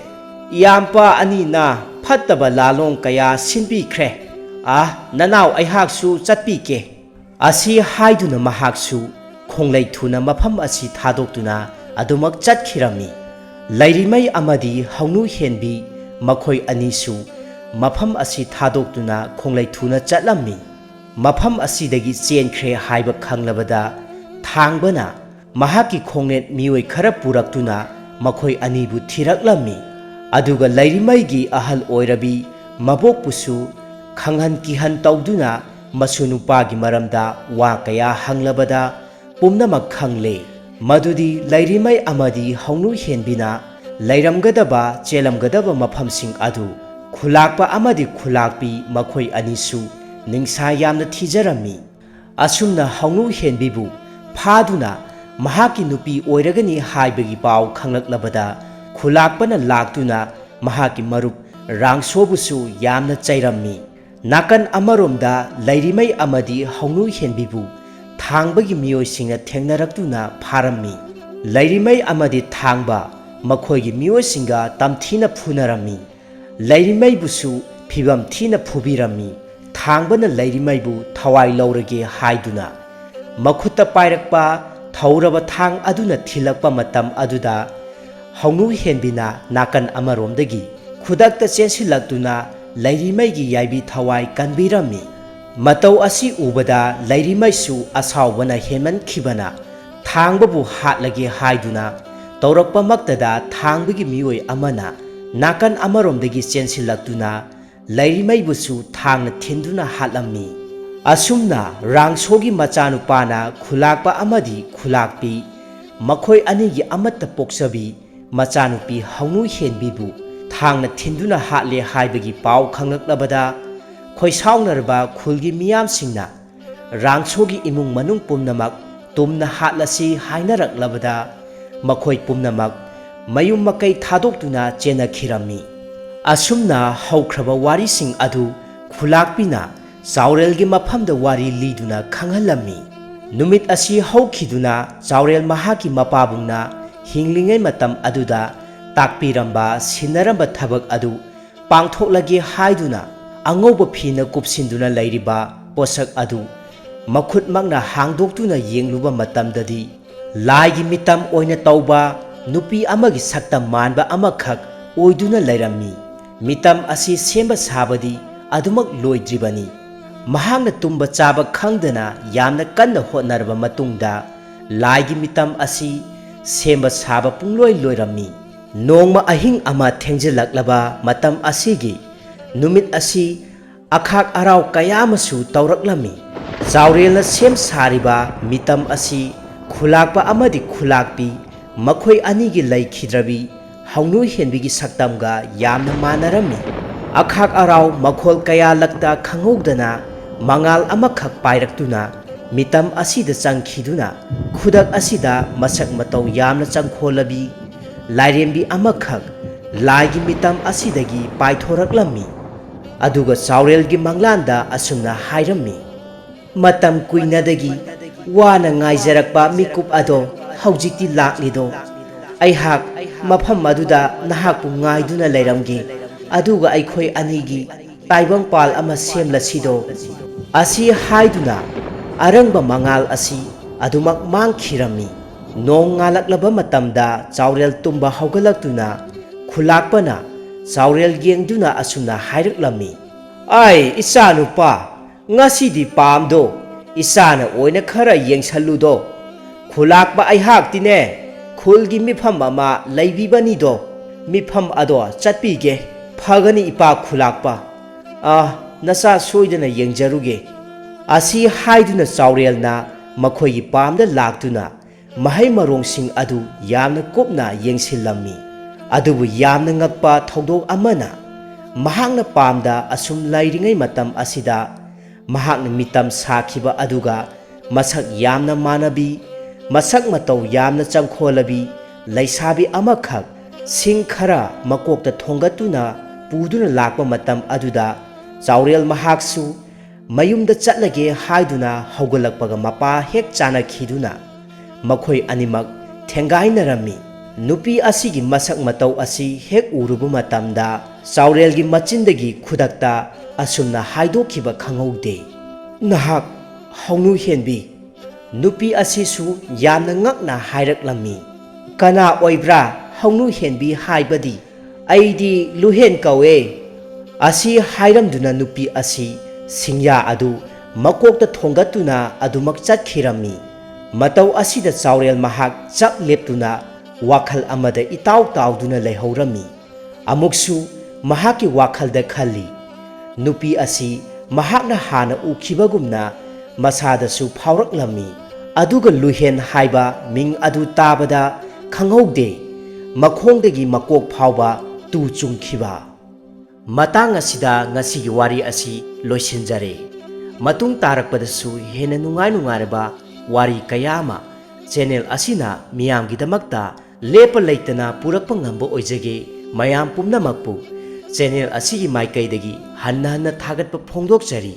ꯏꯌꯥꯝꯕ ꯑꯅꯤꯅ ꯐꯠꯇꯕ ꯂꯥꯂꯣꯡ ꯀꯌꯥ ꯁꯤꯟꯕꯤꯈ꯭ꯔꯦ꯫ ꯑꯥ, ꯅꯅꯥꯎ ꯑꯩꯍꯥꯛꯁꯨ ꯆꯠꯄꯤꯒꯦ"꯫ ꯑꯁꯤ ꯍꯥꯏꯗꯨꯅ ꯃꯍꯥꯛꯁꯨ ꯈꯣꯡꯂꯩ ꯊꯨꯅ ꯃꯐꯝ ꯑꯁꯤ ꯊꯥꯗꯣꯛꯇꯨꯅ ꯑꯗꯨꯃꯛ ꯆꯠꯈꯤꯔꯝꯃꯤ꯫ ꯂꯩꯔꯤꯃꯩ ꯑꯃꯗꯤ ꯍꯧꯅꯨ ꯍꯦꯟꯕꯤ, ꯃꯈꯣꯏ ꯑꯅꯤꯁꯨ ꯃꯐꯝ ꯑꯁꯤ ꯊꯥꯗꯣꯛꯇꯨꯅ ꯈꯣꯡꯂꯩ ꯊꯨꯅ ꯆꯠꯂꯝꯃꯤ꯫ ꯃꯐꯝ ꯑꯁꯤꯗꯒꯤ ꯆꯦꯟꯈ꯭ꯔꯦ ꯍꯥꯏꯕ ꯈꯪꯂꯕꯗ, ꯊꯥꯡꯕꯅ ꯃꯍꯥꯛꯀꯤ ꯈꯣꯡꯅꯦꯠ ꯃꯤꯑꯣꯏ ꯈꯔ ꯄꯨꯔꯛꯇꯨꯅ ꯃꯈꯣꯏ ꯑꯅꯤꯕꯨ ꯊꯤꯔꯛꯂꯝꯃꯤ꯫ ꯑꯗꯨꯒ ꯂꯩꯔꯤꯃꯩꯒꯤ ꯑꯍꯜ ꯑꯣꯏꯔꯕꯤ ꯃꯕꯣꯛꯄꯨꯁꯨ ꯈꯪꯍꯟ ꯀꯤꯍꯟ ꯇꯧꯗꯨꯅ ꯃꯁꯨ ꯅꯨꯄꯥꯒꯤ ꯃꯔꯝꯗ ꯋꯥ ꯀꯌꯥ ꯍꯪꯂꯕꯗ, ꯄꯨꯝꯅꯃꯛ ꯈꯪꯂꯦ꯫ ꯃꯗꯨꯗꯤ ꯂꯩꯔꯤꯃꯩ ꯑꯃꯗꯤ ꯍꯧꯅꯨ ꯍꯦꯟꯕꯤꯅ ꯂꯩꯔꯝꯒꯗꯕ, ꯆꯦꯜꯂꯝꯒꯗꯕ ꯃꯐꯝꯁꯤꯡ ꯑꯗꯨ ꯈꯨꯂꯥꯛꯄ ꯑꯃꯗꯤ ꯈꯨꯂꯥꯛꯄꯤ ꯃꯈꯣꯏ ꯑꯅꯤꯁꯨ ꯅꯤꯡꯁꯥ ꯌꯥꯝꯅ ꯊꯤꯖꯔꯝꯃꯤ꯫ ꯑꯁꯨꯝꯅ ꯍꯧꯅꯨ ꯍꯦꯟꯕꯤꯕꯨ ꯐꯥꯗꯨꯅ ꯃꯍꯥꯛꯀꯤ ꯅꯨꯄꯤ ꯑꯣꯏꯔꯒꯅꯤ ꯍꯥꯏꯕꯒꯤ ꯄꯥꯎ ꯈꯪꯂꯛꯂꯕꯗ, ꯈꯨꯂꯥꯛꯄꯅ ꯂꯥꯛꯇꯨꯅ ꯃꯍꯥꯛꯀꯤ ꯃꯔꯨꯞ ꯔꯥꯡꯁꯣꯕꯨꯁꯨ ꯌꯥꯝꯅ ꯆꯩꯔꯝꯃꯤ꯫ ꯅꯥꯀꯟ ꯑꯃꯔꯣꯝꯗ ꯂꯩꯔꯤꯃꯩ ꯑꯃꯗꯤ ꯍꯧꯅꯨ ꯍꯦꯟꯕꯤꯕꯨ ꯊꯥꯡꯕꯒꯤ ꯃꯤꯑꯣꯏꯁꯤꯡꯅ ꯊꯦꯡꯅꯔꯛꯇꯨꯅ ꯐꯥꯔꯝꯃꯤ꯫ ꯂꯩꯔꯤꯃꯩ ꯑꯃꯗꯤ ꯊꯥꯡꯕ ꯃꯈꯣꯏꯒꯤ ꯃꯤꯑꯣꯏꯁꯤꯡꯒ ꯇꯝꯊꯤꯅ ꯐꯨꯅꯔꯝꯃꯤ꯫ ꯂꯩꯔꯤꯃꯩꯕꯨꯁꯨ ꯐꯤꯕꯝ ꯊꯤꯅ ꯐꯨꯕꯤꯔꯝꯃꯤ꯫ ꯊꯥꯡꯕꯅ ꯂꯩꯔꯤꯃꯩꯕꯨ ꯊꯋꯥꯏ ꯂꯧꯔꯒꯦ ꯍꯥꯏꯗꯨꯅ ꯃꯈꯨꯠꯇ ꯄꯥꯏꯔꯛꯄ ꯊꯧꯔꯕ ꯊꯥꯡ ꯑꯗꯨꯅ ꯊꯤꯜꯂꯛꯄ ꯃꯇꯝ ꯑꯗꯨꯗ, ꯍꯧꯅꯨ ꯍꯦꯟꯕꯤꯅ ꯅꯥꯀꯟ ꯑꯃꯔꯣꯝꯗꯒꯤ ꯈꯨꯗꯛꯇ ꯆꯦꯟꯁꯤꯜꯂꯛꯇꯨꯅ ꯂꯩꯔꯤꯃꯩꯒꯤ ꯌꯥꯏꯕꯤ ꯊꯋꯥꯏ ꯀꯟꯕꯤꯔꯝꯃꯤ꯫ ꯃꯇꯧ ꯑꯁꯤ ꯎꯕꯗ ꯂꯩꯔꯤꯃꯩꯁꯨ ꯑꯁꯥꯎꯕꯅ ꯍꯦꯟꯃꯟꯈꯤꯕꯅ ꯊꯥꯡꯕꯕꯨ ꯍꯥꯠꯂꯒꯦ ꯍꯥꯏꯗꯨꯅ ꯇꯧꯔꯛꯄꯃꯛꯇꯗ, ꯊꯥꯡꯕꯒꯤ ꯃꯤꯑꯣꯏ ꯑꯃꯅ ꯅꯥꯀꯟ ꯑꯃꯔꯣꯝꯗꯒꯤ ꯆꯦꯟꯁꯤꯜꯂꯛꯇꯨꯅ ꯂꯩꯔꯤꯃꯩꯕꯨꯁꯨ ꯊꯥꯡꯅ ꯊꯤꯟꯗꯨꯅ ꯍꯥꯠꯂꯝꯃꯤ꯫ ꯑꯁꯨꯝꯅ ꯔꯥꯡꯁꯣꯒꯤ ꯃꯆꯥꯅꯨꯄꯥꯅ ꯈꯨꯂꯥꯛꯄ ꯑꯃꯗꯤ ꯈꯨꯂꯥꯛꯄꯤ, ꯃꯈꯣꯏ ꯑꯅꯤꯒꯤ ꯑꯃꯠꯇ ꯄꯣꯛꯆꯕꯤ ꯃꯆꯥꯅꯨꯄꯤ ꯍꯧꯅꯨ ꯍꯦꯟꯕꯤꯕꯨ ꯊꯥꯡꯅ ꯊꯤꯟꯗꯨꯅ ꯍꯥꯠꯂꯦ ꯍꯥꯏꯕꯒꯤ ꯄꯥꯎ ꯈꯪꯂꯛꯂꯕꯗ, ꯈꯣꯏꯁꯥꯎꯅꯔꯕ ꯈꯨꯜꯒꯤ ꯃꯤꯌꯥꯝꯁꯤꯡꯅ ꯔꯥꯡꯁꯣꯒꯤ ꯏꯃꯨꯡ ꯃꯅꯨꯡ ꯄꯨꯝꯅꯃꯛ ꯇꯨꯝꯅ ꯍꯥꯠꯂꯁꯤ ꯍꯥꯏꯅꯔꯛꯂꯕꯗ, ꯃꯈꯣꯏ ꯄꯨꯝꯅꯃꯛ ꯃꯌꯨꯝ ꯃꯀꯩ ꯊꯥꯗꯣꯛꯇꯨꯅ ꯆꯦꯟꯅꯈꯤꯔꯝꯃꯤ꯫ ꯑꯁꯨꯝꯅ ꯍꯧꯈ꯭ꯔꯕ ꯋꯥꯔꯤꯁꯤꯡ ꯑꯗꯨ ꯈꯨꯂꯥꯛꯄꯤꯅ ꯆꯥꯎꯔꯦꯜꯒꯤ ꯃꯐꯝꯗ ꯋꯥꯔꯤ ꯂꯤꯗꯨꯅ ꯈꯪꯍꯜꯂꯝꯃꯤ꯫ ꯅꯨꯃꯤꯠ ꯑꯁꯤ ꯍꯧꯈꯤꯗꯨꯅ ꯆꯥꯎꯔꯦꯜ ꯃꯍꯥꯛꯀꯤ ꯃꯄꯥꯕꯨꯡꯅ ꯍꯤꯡꯂꯤꯉꯩ ꯃꯇꯝ ꯑꯗꯨꯗ ꯇꯥꯛꯄꯤꯔꯝꯕ, ꯁꯤꯟꯅꯔꯝꯕ ꯊꯕꯛ ꯑꯗꯨ ꯄꯥꯡꯊꯣꯛꯂꯒꯦ ꯍꯥꯏꯗꯨꯅ ꯑꯉꯧꯕ ꯐꯤꯅ ꯀꯨꯞꯁꯤꯟꯗꯨꯅ ꯂꯩꯔꯤꯕ ꯄꯣꯠꯁꯛ ꯑꯗꯨ ꯃꯈꯨꯠꯃꯛꯅ ꯍꯥꯡꯗꯣꯛꯇꯨꯅ ꯌꯦꯡꯂꯨꯕ ꯃꯇꯝꯗꯗꯤ, ꯂꯥꯏꯒꯤ ꯃꯤꯇꯝ ꯑꯣꯏꯅ ꯇꯧꯕ ꯅꯨꯄꯤ ꯑꯃꯒꯤ ꯁꯛꯇꯝ ꯃꯥꯟꯕ ꯑꯃꯈꯛ ꯑꯣꯏꯗꯨꯅ ꯂꯩꯔꯝꯃꯤ꯫ ꯃꯤꯇꯝ ꯑꯁꯤ ꯁꯦꯝꯕ ꯁꯥꯕꯗꯤ ꯑꯗꯨꯃꯛ ꯂꯣꯏꯗ꯭ꯔꯤꯕꯅꯤ꯫ ꯃꯍꯥꯛꯅ ꯇꯨꯝꯕ ꯆꯥꯕ ꯈꯪꯗꯅ ꯌꯥꯝꯅ ꯀꯟꯅ ꯍꯣꯠꯅꯔꯕ ꯃꯇꯨꯡꯗ, ꯂꯥꯏꯒꯤ ꯃꯤꯇꯝ ꯑꯁꯤ ꯁꯦꯝꯕ ꯁꯥꯕ ꯄꯨꯡꯂꯣꯏ ꯂꯣꯏꯔꯝꯃꯤ꯫ ꯅꯣꯡꯃ ꯑꯍꯤꯡ ꯑꯃ ꯊꯦꯡꯖꯤꯜꯂꯛꯂꯕ ꯃꯇꯝ ꯑꯁꯤꯒꯤ ꯅꯨꯃꯤꯠ ꯑꯁꯤ ꯑꯈꯥꯛ ꯑꯔꯥꯎ ꯀꯌꯥ ꯑꯃꯁꯨ ꯇꯧꯔꯛꯂꯝꯃꯤ꯫ ꯆꯥꯎꯔꯦꯜꯅ ꯁꯦꯝ ꯁꯥꯔꯤꯕ ꯃꯤꯇꯝ ꯑꯁꯤ ꯈꯨꯂꯥꯛꯄ ꯑꯃꯗꯤ ꯈꯨꯂꯥꯛꯄꯤ ꯃꯈꯣꯏ ꯑꯅꯤꯒꯤ ꯂꯩꯈꯤꯗ꯭ꯔꯕꯤ ꯍꯧꯅꯨ ꯍꯦꯟꯕꯤꯒꯤ ꯁꯛꯇꯝꯒ ꯌꯥꯝꯅ ꯃꯥꯟꯅꯔꯝꯃꯤ꯫ ꯑꯈꯥꯛ ꯑꯔꯥꯎ ꯃꯈꯣꯜ ꯀꯌꯥ ꯂꯛꯇ ꯈꯪꯍꯧꯗꯅ ꯃꯉꯥꯜ ꯑꯃꯈꯛ ꯄꯥꯏꯔꯛꯇꯨꯅ ꯃꯤꯇꯝ ꯑꯁꯤꯗ ꯆꯪꯈꯤꯗꯨꯅ, ꯈꯨꯗꯛ ꯑꯁꯤꯗ ꯃꯁꯛ ꯃꯇꯧ ꯌꯥꯝꯅ ꯆꯪꯈꯣꯜꯂꯕꯤ ꯂꯥꯏꯔꯦꯝꯕꯤ ꯑꯃꯈꯛ ꯂꯥꯏꯒꯤ ꯃꯤꯇꯝ ꯑꯁꯤꯗꯒꯤ ꯄꯥꯏꯊꯣꯔꯛꯂꯝꯃꯤ꯫ ꯑꯗꯨꯒ ꯆꯥꯎꯔꯦꯜꯒꯤ ꯃꯪꯂꯥꯟꯗ ꯑꯁꯨꯝꯅ ꯍꯥꯏꯔꯝꯃꯤ, "ꯃꯇꯝ ꯀꯨꯏꯅꯗꯒꯤ ꯋꯥꯅ ꯉꯥꯏꯖꯔꯛꯄ ꯃꯤꯀꯨꯞ ꯑꯗꯣ ꯍꯧꯖꯤꯛꯇꯤ ꯂꯥꯛꯂꯤꯗꯣ꯫ ꯑꯩꯍꯥꯛ ꯃꯐꯝ ꯑꯗꯨꯗ ꯅꯍꯥꯛꯄꯨ ꯉꯥꯏꯗꯨꯅ ꯂꯩꯔꯝꯒꯦ, ꯑꯗꯨꯒ ꯑꯩꯈꯣꯏ ꯑꯅꯤꯒꯤ ꯇꯥꯏꯕꯪꯄꯥꯜ ꯑꯃ ꯁꯦꯝꯂꯁꯤꯗꯣ?" ꯑꯁꯤ ꯍꯥꯏꯗꯨꯅ ꯑꯔꯪꯕ ꯃꯉꯥꯜ ꯑꯁꯤ ꯑꯗꯨꯃꯛ ꯃꯥꯡꯈꯤꯔꯝꯃꯤ꯫ ꯅꯣꯡ ꯉꯥꯜꯂꯛꯂꯕ ꯃꯇꯝꯗ ꯆꯥꯎꯔꯦꯜ ꯇꯨꯝꯕ ꯍꯧꯒꯠꯂꯛꯇꯨꯅ ꯈꯨꯂꯥꯛꯄꯅ ꯆꯥꯎꯔꯦꯜ ꯌꯦꯡꯗꯨꯅ ꯑꯁꯨꯝꯅ ꯍꯥꯏꯔꯛꯂꯝꯃꯤ, "ꯑꯥꯏ, ꯏꯆꯥꯅꯨꯄꯥ, ꯉꯁꯤꯗꯤ ꯄꯥꯝꯗꯣ ꯏꯆꯥꯅ ꯑꯣꯏꯅ ꯈꯔ ꯌꯦꯡꯁꯜꯂꯨꯗꯣ꯫ ꯈꯨꯂꯥꯛꯄ ꯑꯩꯍꯥꯛꯇꯤꯅꯦ, ꯈꯨꯜꯒꯤ ꯃꯤꯐꯝ ꯑꯃ ꯂꯩꯕꯤꯕꯅꯤꯗꯣ, ꯃꯤꯐꯝ ꯑꯗꯣ ꯆꯠꯄꯤꯒꯦ꯫ ꯐꯒꯅꯤ ꯏꯄꯥ ꯈꯨꯂꯥꯛꯄ꯫ ꯑꯥ, ꯅꯆꯥ ꯁꯣꯏꯗꯅ ꯌꯦꯡꯖꯔꯨꯒꯦ"꯫ ꯑꯁꯤ ꯍꯥꯏꯗꯨꯅ ꯆꯥꯎꯔꯦꯜꯅ ꯃꯈꯣꯏꯒꯤ ꯄꯥꯝꯗ ꯂꯥꯛꯇꯨꯅ ꯃꯍꯩ ꯃꯔꯣꯡꯁꯤꯡ ꯑꯗꯨ ꯌꯥꯝꯅ ꯀꯨꯞꯅ ꯌꯦꯡꯁꯤꯜꯂꯝꯃꯤ꯫ ꯑꯗꯨꯕꯨ ꯌꯥꯝꯅ ꯉꯛꯄ ꯊꯧꯗꯣꯛ ꯑꯃꯅ, ꯃꯍꯥꯛꯅ ꯄꯥꯝꯗ ꯑꯁꯨꯝ ꯂꯩꯔꯤꯉꯩ ꯃꯇꯝ ꯑꯁꯤꯗ ꯃꯍꯥꯛꯅ ꯃꯤꯇꯝ ꯁꯥꯈꯤꯕ ꯑꯗꯨꯒ ꯃꯁꯛ ꯌꯥꯝꯅ ꯃꯥꯟꯅꯕꯤ, ꯃꯁꯛ ꯃꯇꯧ ꯌꯥꯝꯅ ꯆꯪꯈꯣꯜꯂꯕꯤ ꯂꯩꯁꯥꯕꯤ ꯑꯃꯈꯛ ꯁꯤꯡ ꯈꯔ ꯃꯀꯣꯛꯇ ꯊꯣꯡꯒꯠꯇꯨꯅ ꯄꯨꯗꯨꯅ ꯂꯥꯛꯄ ꯃꯇꯝ ꯑꯗꯨꯗ ꯆꯥꯎꯔꯦꯜ ꯃꯍꯥꯛꯁꯨ ꯃꯌꯨꯝꯗ ꯆꯠꯂꯒꯦ ꯍꯥꯏꯗꯨꯅ ꯍꯧꯒꯠꯂꯛꯄꯒ ꯃꯄꯥ ꯍꯦꯛ ꯆꯥꯅꯈꯤꯗꯨꯅ ꯃꯈꯣꯏ ꯑꯅꯤꯃꯛ ꯊꯦꯡꯒꯥꯏꯅꯔꯝꯃꯤ꯫ ꯅꯨꯄꯤ ꯑꯁꯤꯒꯤ ꯃꯁꯛ ꯃꯇꯧ ꯑꯁꯤ ꯍꯦꯛ ꯎꯔꯨꯕ ꯃꯇꯝꯗ ꯆꯥꯎꯔꯦꯜꯒꯤ ꯃꯆꯤꯟꯗꯒꯤ ꯈꯨꯗꯛꯇ ꯑꯁꯨꯝꯅ ꯍꯥꯏꯗꯣꯛꯈꯤꯕ ꯈꯪꯍꯧꯗꯦ, "ꯅꯍꯥꯛ ꯍꯧꯅꯨ ꯍꯦꯟꯕꯤ"꯫ ꯅꯨꯄꯤ ꯑꯁꯤꯁꯨ ꯌꯥꯝꯅ ꯉꯛꯅ ꯍꯥꯏꯔꯛꯂꯝꯃꯤ, "ꯀꯅꯥ ꯑꯣꯏꯕ꯭ꯔꯥ ꯍꯧꯅꯨ ꯍꯦꯟꯕꯤ ꯍꯥꯏꯕꯗꯤ? ꯑꯩꯗꯤ ꯂꯨꯍꯦꯟ ꯀꯧꯋꯦ"꯫ ꯑꯁꯤ ꯍꯥꯏꯔꯝꯗꯨꯅ ꯅꯨꯄꯤ ꯑꯁꯤ ꯁꯤꯡꯌꯥ ꯑꯗꯨ ꯃꯀꯣꯛꯇ ꯊꯣꯡꯒꯠꯇꯨꯅ ꯑꯗꯨꯃꯛ ꯆꯠꯈꯤꯔꯝꯃꯤ꯫ ꯃꯇꯧ ꯑꯁꯤꯗ ꯆꯥꯎꯔꯦꯜ ꯃꯍꯥꯛ ꯆꯞ ꯂꯦꯞꯇꯨꯅ ꯋꯥꯈꯜ ꯑꯃꯗ ꯏꯇꯥꯎ ꯇꯥꯎꯗꯨꯅ ꯂꯩꯍꯧꯔꯝꯃꯤ꯫ ꯑꯃꯨꯛꯁꯨ ꯃꯍꯥꯛꯀꯤ ꯋꯥꯈꯜꯗ ꯈꯜꯂꯤ, ꯅꯨꯄꯤ ꯑꯁꯤ ꯃꯍꯥꯛꯅ ꯍꯥꯟꯅ ꯎꯈꯤꯕꯒꯨꯝꯅ ꯃꯁꯥꯗꯁꯨ ꯐꯥꯎꯔꯛꯂꯝꯃꯤ꯫ ꯑꯗꯨꯒ ꯂꯨꯍꯦꯟ ꯍꯥꯏꯕ ꯃꯤꯡ ꯑꯗꯨ ꯇꯥꯕꯗ ꯈꯪꯍꯧꯗꯦ, ꯃꯈꯣꯡꯗꯒꯤ ꯃꯀꯣꯛ ꯐꯥꯎꯕ ꯇꯨ ꯆꯨꯡꯈꯤꯕ꯫ ꯃꯇꯥꯡ ꯑꯁꯤꯗ ꯉꯁꯤꯒꯤ ꯋꯥꯔꯤ ꯑꯁꯤ ꯂꯣꯏꯁꯤꯟꯖꯔꯦ꯫ ꯃꯇꯨꯡ ꯇꯥꯔꯛꯄꯗꯁꯨ ꯍꯦꯟꯅ ꯅꯨꯡꯉꯥꯏ ꯅꯨꯡꯉꯥꯏꯔꯕ ꯋꯥꯔꯤ ꯀꯌꯥ ꯑꯃ ꯆꯦꯅꯦꯜ ꯑꯁꯤꯅ ꯃꯤꯌꯥꯝꯒꯤꯗꯃꯛꯇ ꯂꯦꯞꯄ ꯂꯩꯇꯅ ꯄꯨꯔꯛꯄ ꯉꯝꯕ ꯑꯣꯏꯖꯒꯦ꯫ ꯃꯌꯥꯝ ꯄꯨꯝꯅꯃꯛꯄꯨ ꯆꯦꯅꯦꯜ ꯑꯁꯤꯒꯤ ꯃꯥꯏꯀꯩꯗꯒꯤ ꯍꯟꯅ ꯍꯟꯅ ꯊꯥꯒꯠꯄ ꯐꯣꯡꯗꯣꯛꯆꯔꯤ꯫